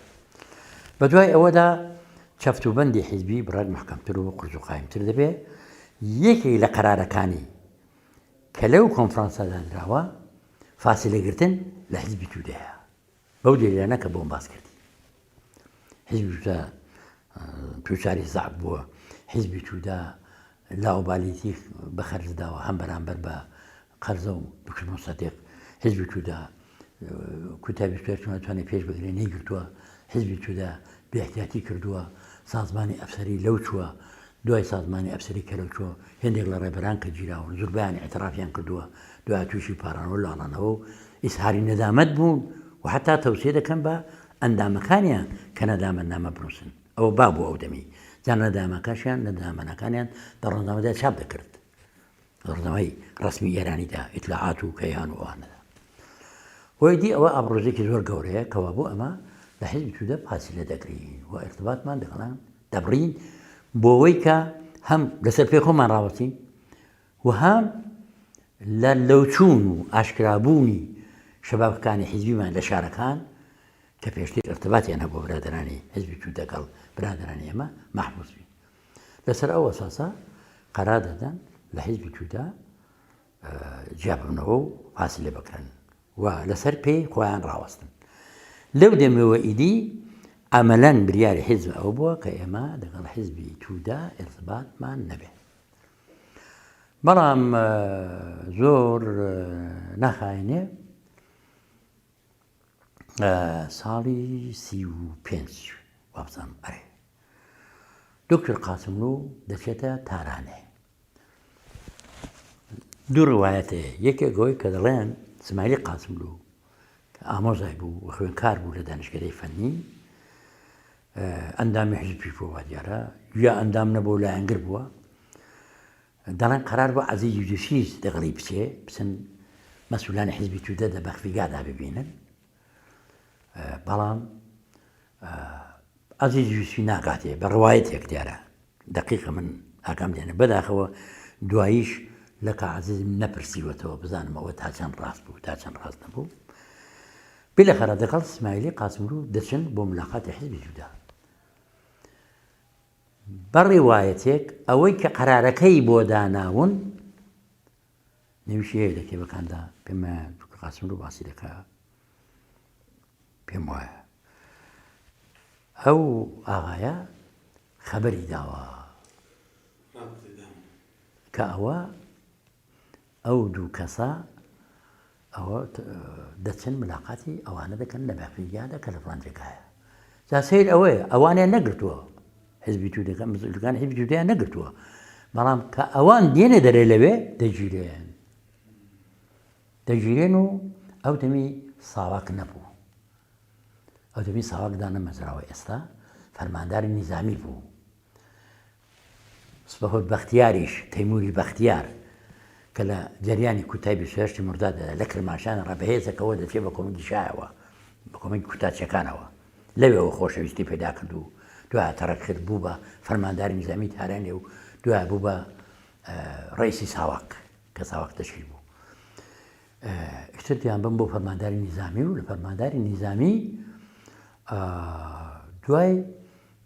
بە دوای ئەوەدا چەفت و بەندی حیزبی بڕێک محکەمتر و قورس و قایمتر دەبێ یەکێک لە قەرارەکانی کە لەو کۆنفرانسە دانراوە فاسیلەگرتن لە حیزبی تودەیە بەو دەلیلانە کە بۆم باس کردی حیزبی تودا توچاری زەعف بووە حیزبی تودا لاوبالیتی بە خەرج داوە هەم بەرامبەر بە قەرزە و دکتۆر مصدق حیزبی تودا کوتابی پێچوە توانێت پێش بگرێ نەیگرتووە حیزبی تودا بێاحتیاتی کردووە سازمانی ئەفسەری لەو چووە دوای سازمانی ئەفسەری کە لەو چووە هێندێک لە ڕێبەران کە گیراون زوربەیان ئیعترافیان کردووە دوای تووشی پاڕانەوە لاڵانەوە و ئیزهاری نەدامەت بوون و حەتا تەوسیە دەکەن بە ئەندامەکانیان کە نەدامەتنامە بنووسن ئەوە با بوو ئەو دەمی جا نەدامەکەشیان نەدامەنەکانیان لە ڕۆژنامەدا چاپ دەکرد ڕۆژنامەی ڕەسمی ئێرانیدا ئیتلاعات و کەیهان و ئەوانەدا هۆی دی ئەوە ئابڕۆزێکی زۆر گەورەیە کەوا بۆ ئەمە لە حیزبی توودە پاسی لێ دەگرین و ئیرتباتمان دەگەڵان دەبڕین بۆوەی کە هەم لەسەر پێی خۆمان ڕاوەستین و هەم لە لەوچوون و ئاشکرابوونی شەبابەکانی حیزبیمان لە شارەکان کە پێشتر ئرتباتیان هەبوو برادەرانی حیزبی توو دەگەڵ برادەرانی ئێمە مەحفوز بین لەسەر ئەو ئەساسە قەرار دەدەن لە حیزبی توودا جیا ببنەوە و فاسلە بکرن و لەسەر پێی خۆیان ڕاوەستن. لەو دەمەوە ئیدی عەمەلەن بریاری حیزب ئەوە بووە کە ئێمە لەگەڵ حیزبی توودا ئیرتباتمان نەبێ. بەڵام زۆر ناخایەنێ ساڵی 35 وابزانم ئەرێ دکتۆر قاسملوو دەچێتە تارانێ دوو ڕوایەت هەیە یەکێک ئەوەی کە دەڵێن سمایلی قاسملوو کە ئامۆزای بوو و خوێنکار بوو لە دانیشکەدەی فەنی ئەندامی حزبی بووە دیارە یا ئەندام نەبوو لایەنگر بووە. دەڵێن قەرار بوو عەزیز یوسفیش دەگەڵی بچێ، بچن مەسئولانی حیزبی تودە دە بەخفیگادا ببینن. بەڵام عەزیز یوسفی ناگاتێ بە ڕوایەتێک دیارە دەقیقە من ئاگام لێنە بەداخەوە دواییش لە کا عەزیزم نەپرسیوەتەوە بزانم ئەوە تا چەند ڕاست بوو تا چەند ڕاست نەبوو. بالاخرە دەگەڵ سمایلی قاسملوو دەچن بۆ ملاقاتی حیزبی تودە. بە ڕیوایەتێک ئەوەی کە قەرارەکەی بۆ داناون نویشی هەیە لە کتێبەکاندا پێم وایە دکتۆر قاسملوو باسی دەکا پێم وایە ئەو ئاغایە خەبەری داوە کە ئەوە ئەو دوو کەسە ئەوە دەچن ملاقاتی ئەوانە دەکەن لە بەفریگادا کە لە فڵان جێگایە. جا سەیر ئەوەیە ئەوانیان نەگرتووە حزبی تودەکە مزولەکان حزبی تودەیان نەگرتووە بەڵام کە ئەوان دێنە دەرێ لەوێ دەگیرێن دەگیرێن و ئەو دەمی ساواک نەبوو ئەو دەمی ساواک دانەمەزراوە ئێستا فەرمانداری نیزامی بوو سپەهبد بەختیاریش، تەیمووری بەختیار، کە لە جەریانی کوتای 28 ی مورداد لە کرماشان ڕا بە هێزەکەوە دەچێ بە کۆمەکی شایەوە، بە کۆمەکی کوتاچیەکانەوە، لەوێوە خۆشەویستی پەیدا کرد و دوایە تەڕک کرد، بوو بە فەرمانداری نیزامیی تارانێ و دوایە بوو بە ڕەئیسی ساواک، کە ساواک تەشکیل بوو. ئیتر دیان بم بۆ فەرمانداری نیزامی و لە فەرمانداری نیزامی دوای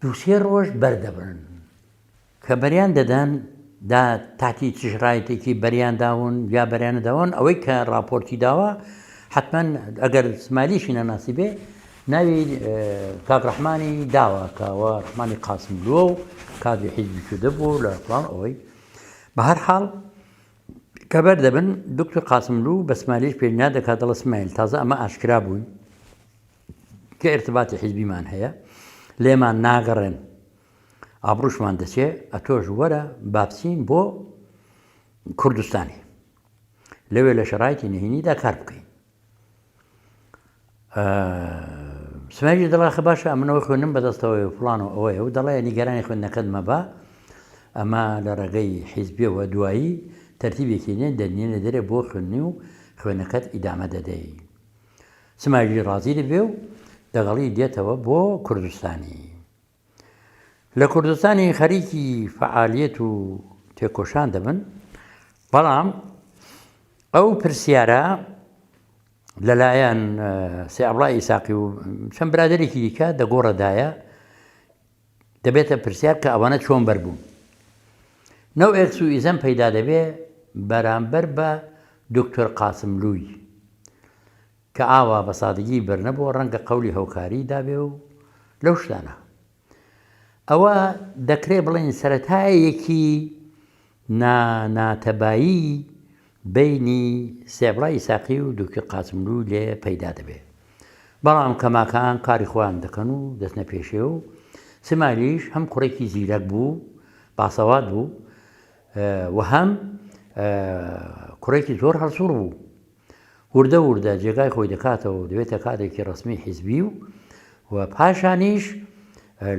دوو سێ ڕۆژ بەر دەبرن. کە بەریان دەدەن دا تاتی چ شرایتێکی بەریان داون یا بەریان نەداون ئەوەی کە ڕاپۆرتی داوە حتمما ئەگەر سمایلیشی نەناسی بێ ناوی کاک ڕەحمانی داوە کەەوە ڕحمانی قاسملووە و کادری حیزبی کردە بوو لە فڵان ئەوەی بە هەر حاڵ کە بەر دەبن دکتور قاسملوو بە سمایلیش پێشنیار دەکات دەڵێ سمایل تازە ئەمە ئاشکرا بووین کە ئیرتباتی حیزبیمان هەیە لێمان ناگەڕێن ئابڕوشمان دەچێ ئەتۆش وەرە با بچین بۆ کوردستانی لەوێ لە شەڕایتی نهینیدا کار بکەین سمایلی دەڵێ خە باشە ئەمنەوە خوێنم بەدەستەوەی و فڵان و ئەوەیە و دەڵێ نیگەرانی خوێندنەکەت مەبە ئەمە لە ڕێگەی حیزبیەوە دوایی تەرتیبێکی نێ دەنێنە دەرێ بۆ خوێندنی و خوێنەکەت ئیدامە دەدەی سمایلی ڕازی دەبێ و دەگەڵی دێتەوە بۆ کوردستانی. لە کوردستانی خەریکی فەعالیەت و تێکۆشان دەبن، بەڵام ئەو پرسیارە لەلایەن سێ عەبڵای ئیساقی و چەند برادێکی دیکە دەگۆڕەدایە دەبێتە پرسیار کە ئەوانە چۆن بەربوون. نەوعێک سوئیزەن پەیدا دەبێ بەرامبەر بە دکتۆر قاسملووی کە ئاوا بە سادگی بەرنەبووە ڕەنگە قەولی هەوکاری دابێ و لەو شتانە. ئەوە دەکرێ بڵێین سەرەتایەکی نا ناتەبایی بەینی سێبڵای ئیساقی و دوکتور قاسملوو لێ پەیدا دەبێ. بەڵام کەماکان کاری خۆیان دەکەن و دەچنە پێشێ و سمایلیش هەم کوڕێکی زیرەک بوو، باسەواد بوو و هەم کوڕێکی زۆر هەڵسوڕ بوو. وردە وردە جێگای خۆی دەکاتەوە و دەبێتە کادێکی ڕەسمی حیزبی و و پاشانیش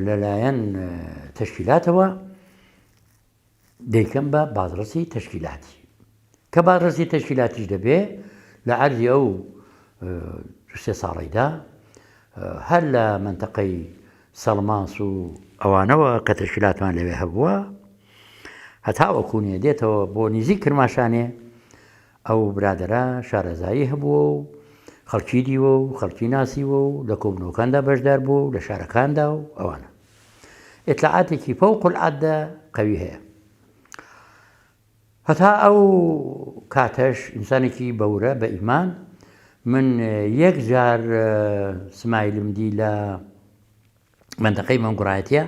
لەلایەن تەشکیلاتەوە دەیکەم بە بازرەسی تەشکیلاتی. کە بازرەسی تەشکیلاتیش دەبێ لە عەرزی ئەو دوو سێ ساڵەیدا هەر لە مەنتەقەی سەڵماس و ئەوانەوە کە تەشکیلاتمان لەوێ هەبووە هەتاوەکوونێ دێتەوە بۆ نیزیک کرماشانێ ئەو برادەرە شارەزایی هەبووە و خەڵکی دیوە و خەڵکی ناسیوە و لە کۆبوونەوەکاندا بەشدار بووە و لە شارەکاندا و ئەوانە. ئیتلاعاتێکی فەوق العادە قەوی هەیە. هەتا ئەو کاتەش ئینسانێکی بەورە بە ئیمان من یەک جار سمایلم دی لە مەنتەقەی مەنگوڕایەتیە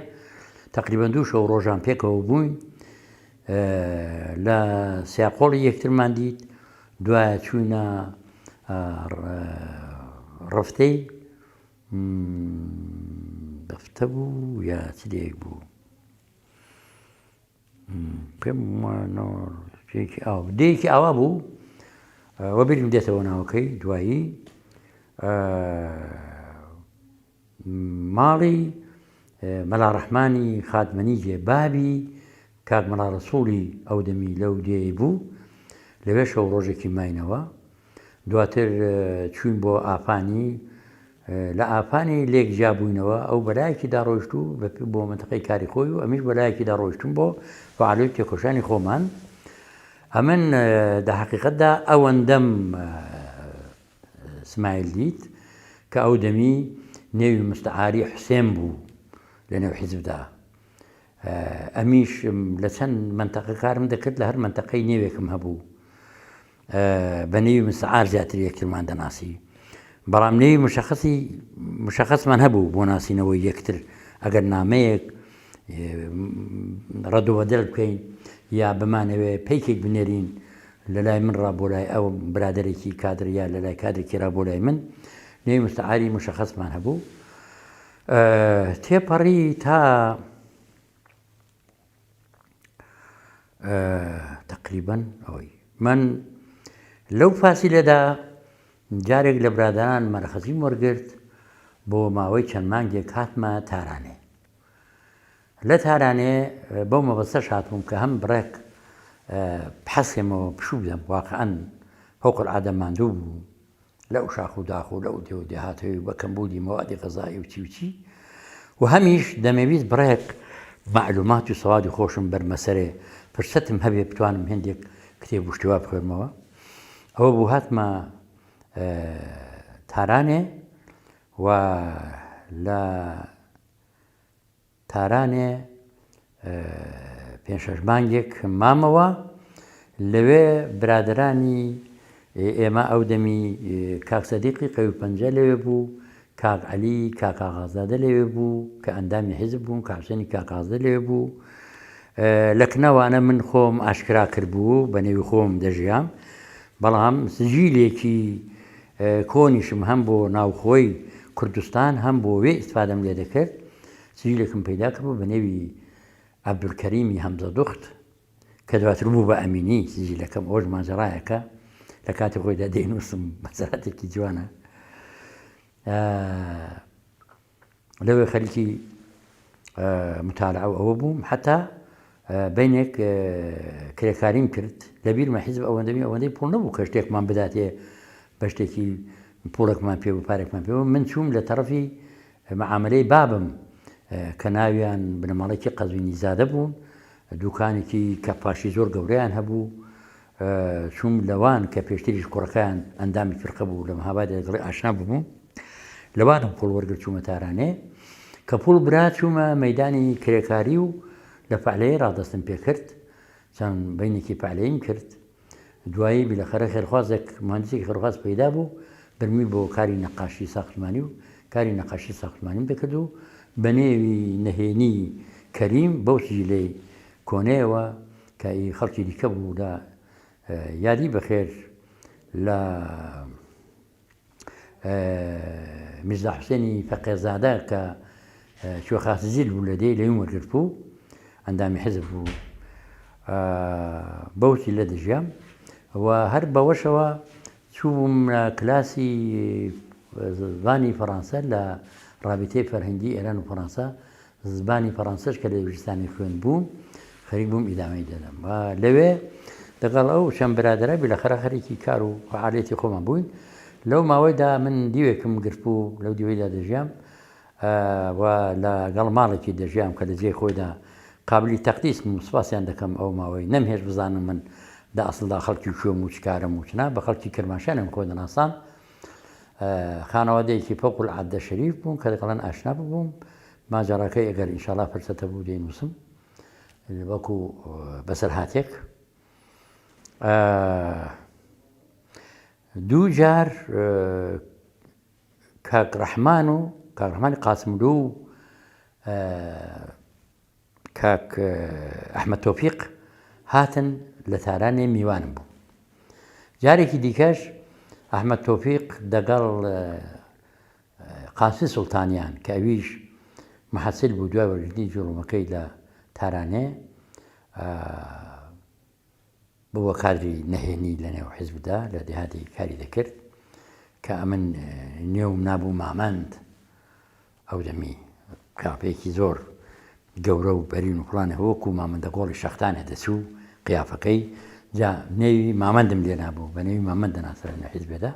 تەقریبەن دوو شەو ڕۆژان پێکەوە بووین لە سیاقۆڵی یەکترمان دیت دوایە چووینە ڕفتەی دەفتە بوو یا چ دێک بوو پێم دێکی ئاو دێکی ئاوا بوو وەبیرم دێتەوە ناوەکەی دوایی ماڵی مەلا ڕەحمانی خاتمەنی جێ بابی. کاک مەلا ڕەسووڵی ئەو دەمی لەو دێی بوو، لەوێ شەو ڕۆژێکی ماینەوە. دواتر چووین بۆ ئاپانی، لە ئاپانی لێک جیا بووینەوە، ئەو بەلایەکیدا ڕۆیشت و بۆ مەنتقەی کاری خۆی و ئەمیش بەلایەکیدا ڕۆیشتم بۆ فەعالیەت تێکۆشانی خۆمان. ئەمن دە حەقیقەتدا ئەوەندەم سمایل دیت کە ئەو دەمی نێوی مستعاری حوسێن بوو لە نێو حیزبدا. ئەمیش لە چەند مەنتەقە کارم دەکرد لە هەر مەنتەقەی نێوێکم هەبوو. بە نێوی مستعار زیاتر یەکترمان دەناسی بەڵام نێوی مشخصی مشخصمان هەبوو بۆ ناسینەوەی یەکتر ئەگەر نامەیەک ڕەدوبەدەل بکەین یا بمانەوێ پەیکێک بنێرین لە لای من ڕا بۆ لای ئەو برادێکی کادر یا لە لای کادرێکی را بۆ لای من نێوی مستعاری مشخصمان هەبوو تێپەڕی تا تەقریبەن ئەوەی من لەو فاسیلەدا جارێک لە برادران مەرخەزیم وەرگرت بۆ ماوەی چەند مانگێک هاتمە تارانێ لە تارانێ بەو مەبەستەش هاتبووم کە هەم بڕێک بحەسێمەوە پشوو بدەم واقعا فوق العادە ماندوو بوو لەو شاخ و داخ و لەو دێ و دێهاتەوەی و بە کەمبوودی مەوادی غەزایی و چی و چی و هەمیش دەمەویست بڕێک مەعلومات و سەوادی خۆشم بەرمە سەرێ فرسەتم هەبێ بتوانم هێندێک کتێب و شتی وا بخوێنمەوە. ئەوە بوو هاتمە تارانێ و لە تارانێ پێنج شەش مانگێک مامەوە لەوێ برادەرانی ئێمە ئەو دەمی کاک سەدیقی قەوی پەنجە لەوێ بوو کاک عەلی کاک ئاغازادە لەوێ بوو کە ئەندامی حیزب بوون کاک حوسێنی کاک ئازادە لەوێ بوو لە کنەوانە من خۆم ئاشکرا کردبوو بە نێوی خۆم دەژیام بەڵام سجیلێکی کۆنیشم هەم بۆ ناوخۆی کوردستان هەم بۆ وێ ئیسفادەم لێ دەکرد سجیلێکم پەیدا کردبوو بە نێوی عەبدولکەریمی هەمزەدوخت کە دواتر بوو بە ئەمینی سجیلەکەم ئەوەش ماجەڕایەکە لە کاتی خۆیدا دەینووسم مەسەلاتێکی جوانە لەوێ خەریکی متالعە و ئەوە بووم حتا بینێک کرێکاریم کرد لە بیرمە حیزب ئەوەندەمی ئەوەندەی پوڵ نەبوو کە شتێکمان بداتێ بە شتێکی پوڵێکمان پێ و پارێکمان پێ من چووم لە تەڕەفی مەعامەلەی بابم کە ناویان بنەماڵەیەکی قەزوینی زادە بوون، دوکانێکی کەپاشی زۆر گەورەیان هەبوو، چووم لەوان کە پێشتریش کوڕەکەیان ئەندامی فرقە بوو لە مەهاباد لەگەڵی ئاشنا ببووم، لەوانم پوڵ وەرگرت چوومە تارانێ، کە پوڵ برا چوومە مەیدانی کرێکاری و لە فەعلەیە ڕادەستم پێکرد، چەند بەینێکی فەعلەییم کرد. دوایی بیلەخەرە خێرخوازێک، موهەندیسێکی خێرخواز پەیدا بوو، برمی بۆ کاری نەقاشی ساختمانی و کاری نەقاشی ساختمانیم دەکرد و بە نێوی نەهێنی کەریم بەو سجیلەی کۆنەیەوە کە ئی خەڵکی دیکە بوو لە یادی بەخێر لە میرزا حوسێنی فەقێزادە کە کوێخاسزیل بوو لە دێی لەویم وەرگرت بوو ئەندامی حزب بوو بەو لە دەژیام و هەر بەوەشەوە چووم لە کلاسی زبانی فەڕانسە لە ڕابیتەی فەرهەنگی ئێران و فەڕانسە زبانی فەڕەنسەش کە لە دەبیرستانی خوێند بووم خەریک بووم ئیدامەی دەدەم و لەوێ دەگەڵ ئەو چەند برادەرە بیلەخەرە خەریکی کار و فەعالیەتی خۆمان بووین لەو ماوەیدا من دیوێکم گرت بوو لەو دیوەیدا دەژیام و لەگەڵ ماڵێکی دەژیام کە لە جێی خۆیدا قابلی تەقدیسم و سپاسیان دەکەم ئەو ماوەی نەمهێشت بزانم من دە ئەسڵدا خەڵکی کوێم و چ کارم و چ نا بە خەڵکی کرماشانم خۆ دەناسان خانەوادەیەکی فوق العادە شەریف بوون کە لەگەڵیان ئاشنا ببووم ماجەڕاکەی ئەگەر ئینشاڵا فرسەتە بوو دەینووسم وەکو بەسەرهاتێک دوو جار کاک ڕەحمان و کاک ڕەحمانی قاسملوو و کاک ئەحمەد تۆفیق هاتن لە تارانێ میوانم بوو. جارێکی دیکەش ئەحمەد تۆفیق دەگەڵ قاسمی سوڵتانیان کە ئەویش محەسیل بوو دوای وەرگرتنی جوڵومەکەی لە تارانێ بووە کادری نەهێنی لە نێو حیزبدا لە دێهاتی کاری دەکرد کە ئەمن نێوم نابوو مامەند ئەو دەمی کافێکی زۆر. گەورە و بەرین و فڵانێ وەکو مامەندە گۆڵی شەختانێ دەچوو قیافەکەی جا نێوی مامەندم لێ نابوو بە نێوی مامەند دەناسرا لە حیزبێدا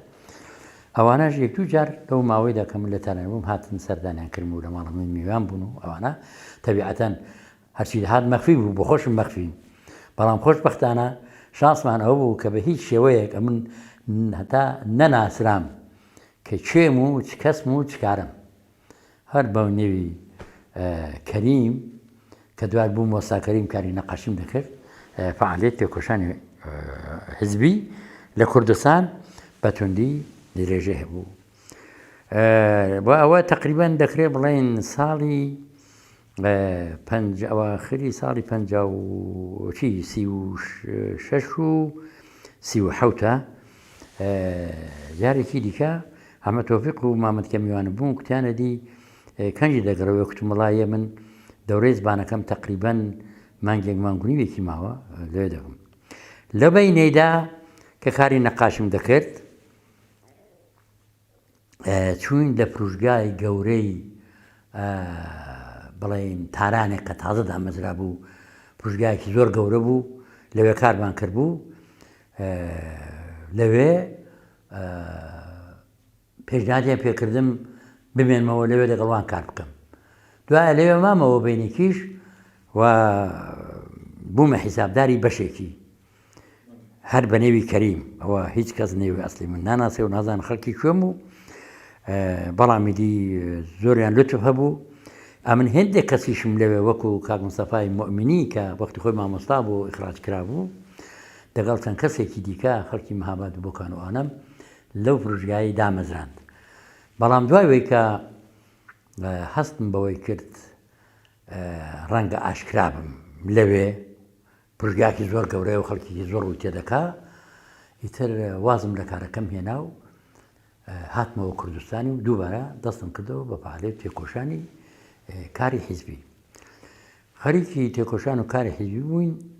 ئەوانەش یەک دوو جار لەو ماوەیدا کە من لە تاران بووم هاتن سەردانیان کردم و لە ماڵە من میوان بوون و ئەوانە تەبیعەتەن هەرچی دەهات مەخفی بوو بۆ خۆشم مەخفی بەڵام خۆشبەختانە شانسمان ئەوە بوو کە بە هیچ شێوەیەک ئەمن هەتا نەناسرام کە کێم و چ کەسم و چ کارم هەر بەو نێوی کەریم کە دوای بووم وەستا کەریم کاری نەقاشیم دەکرد فعالیت تێکۆشانی حزبی لە کوردستان بە توندی درێژەی هەبوو بۆ ئەوە تقریبان دەکرێت بڵێن ساڵی پەنج ئەواخری ساڵی پەنجا و چی 36 و 37 جارێکی دیکە حەمە تۆفیق و مامەد کە میوانم بوون کوتیانە دی کەنجی دەگەڕەوە کوتم وەڵایە من دەورەی زبانەکەم تەقریبەن مانگێک مانگ و نیوێکی ماوە لەوێ دەبم لە بەینەیدا کە کاری نەقاشم دەکرد چوین لە فروشگای گەورەی بڵێن تارانێک کە تازە دامەزرا بوو فروشگایەکی زۆر گەورە بوو لەوێ کارمان کرد بوو لەوێ پێشنیازیان پێکردم بمێنمەوە لەوێ لەگەڵ وان کار بکەم دوایە لەوێ مامەوە بینێکیش و بوومە حیسابداری بەشێکی هەر بە نێوی کەریم ئەوە هیچ کەس نێوی ئەسلی من ناناسێ و نازان خەڵکی کوێم و بەڵام ئیدی زۆریان لوتف هەبوو ئەمن هێندێک کەسیشم لەوێ وەکو کاک مستەفای مؤمنی کە وەختی خۆی مامۆستا بوو ئیخراج کرابوو دەگەڵ چەند کەسێکی دیکە خەڵکی مهاباد و بۆکان و ئانەم لەو فروشگایەی دامەزراند بەڵام دوای وەی کە هەستم بەوەی کرد ڕەنگە ئاشکرا بم لەوێ فروشگایەکی زۆر گەورەیە و خەڵکێکی زۆر ڕووی تێدەکا ئیتر وازم لە کارەکەم هێنا و هاتمەوە کوردستانی و دووبارە دەستم کردەوە بە فعالێت تێکۆشانی کاری حیزبی خەریکی تێکۆشان و کاری حیزبی بووین.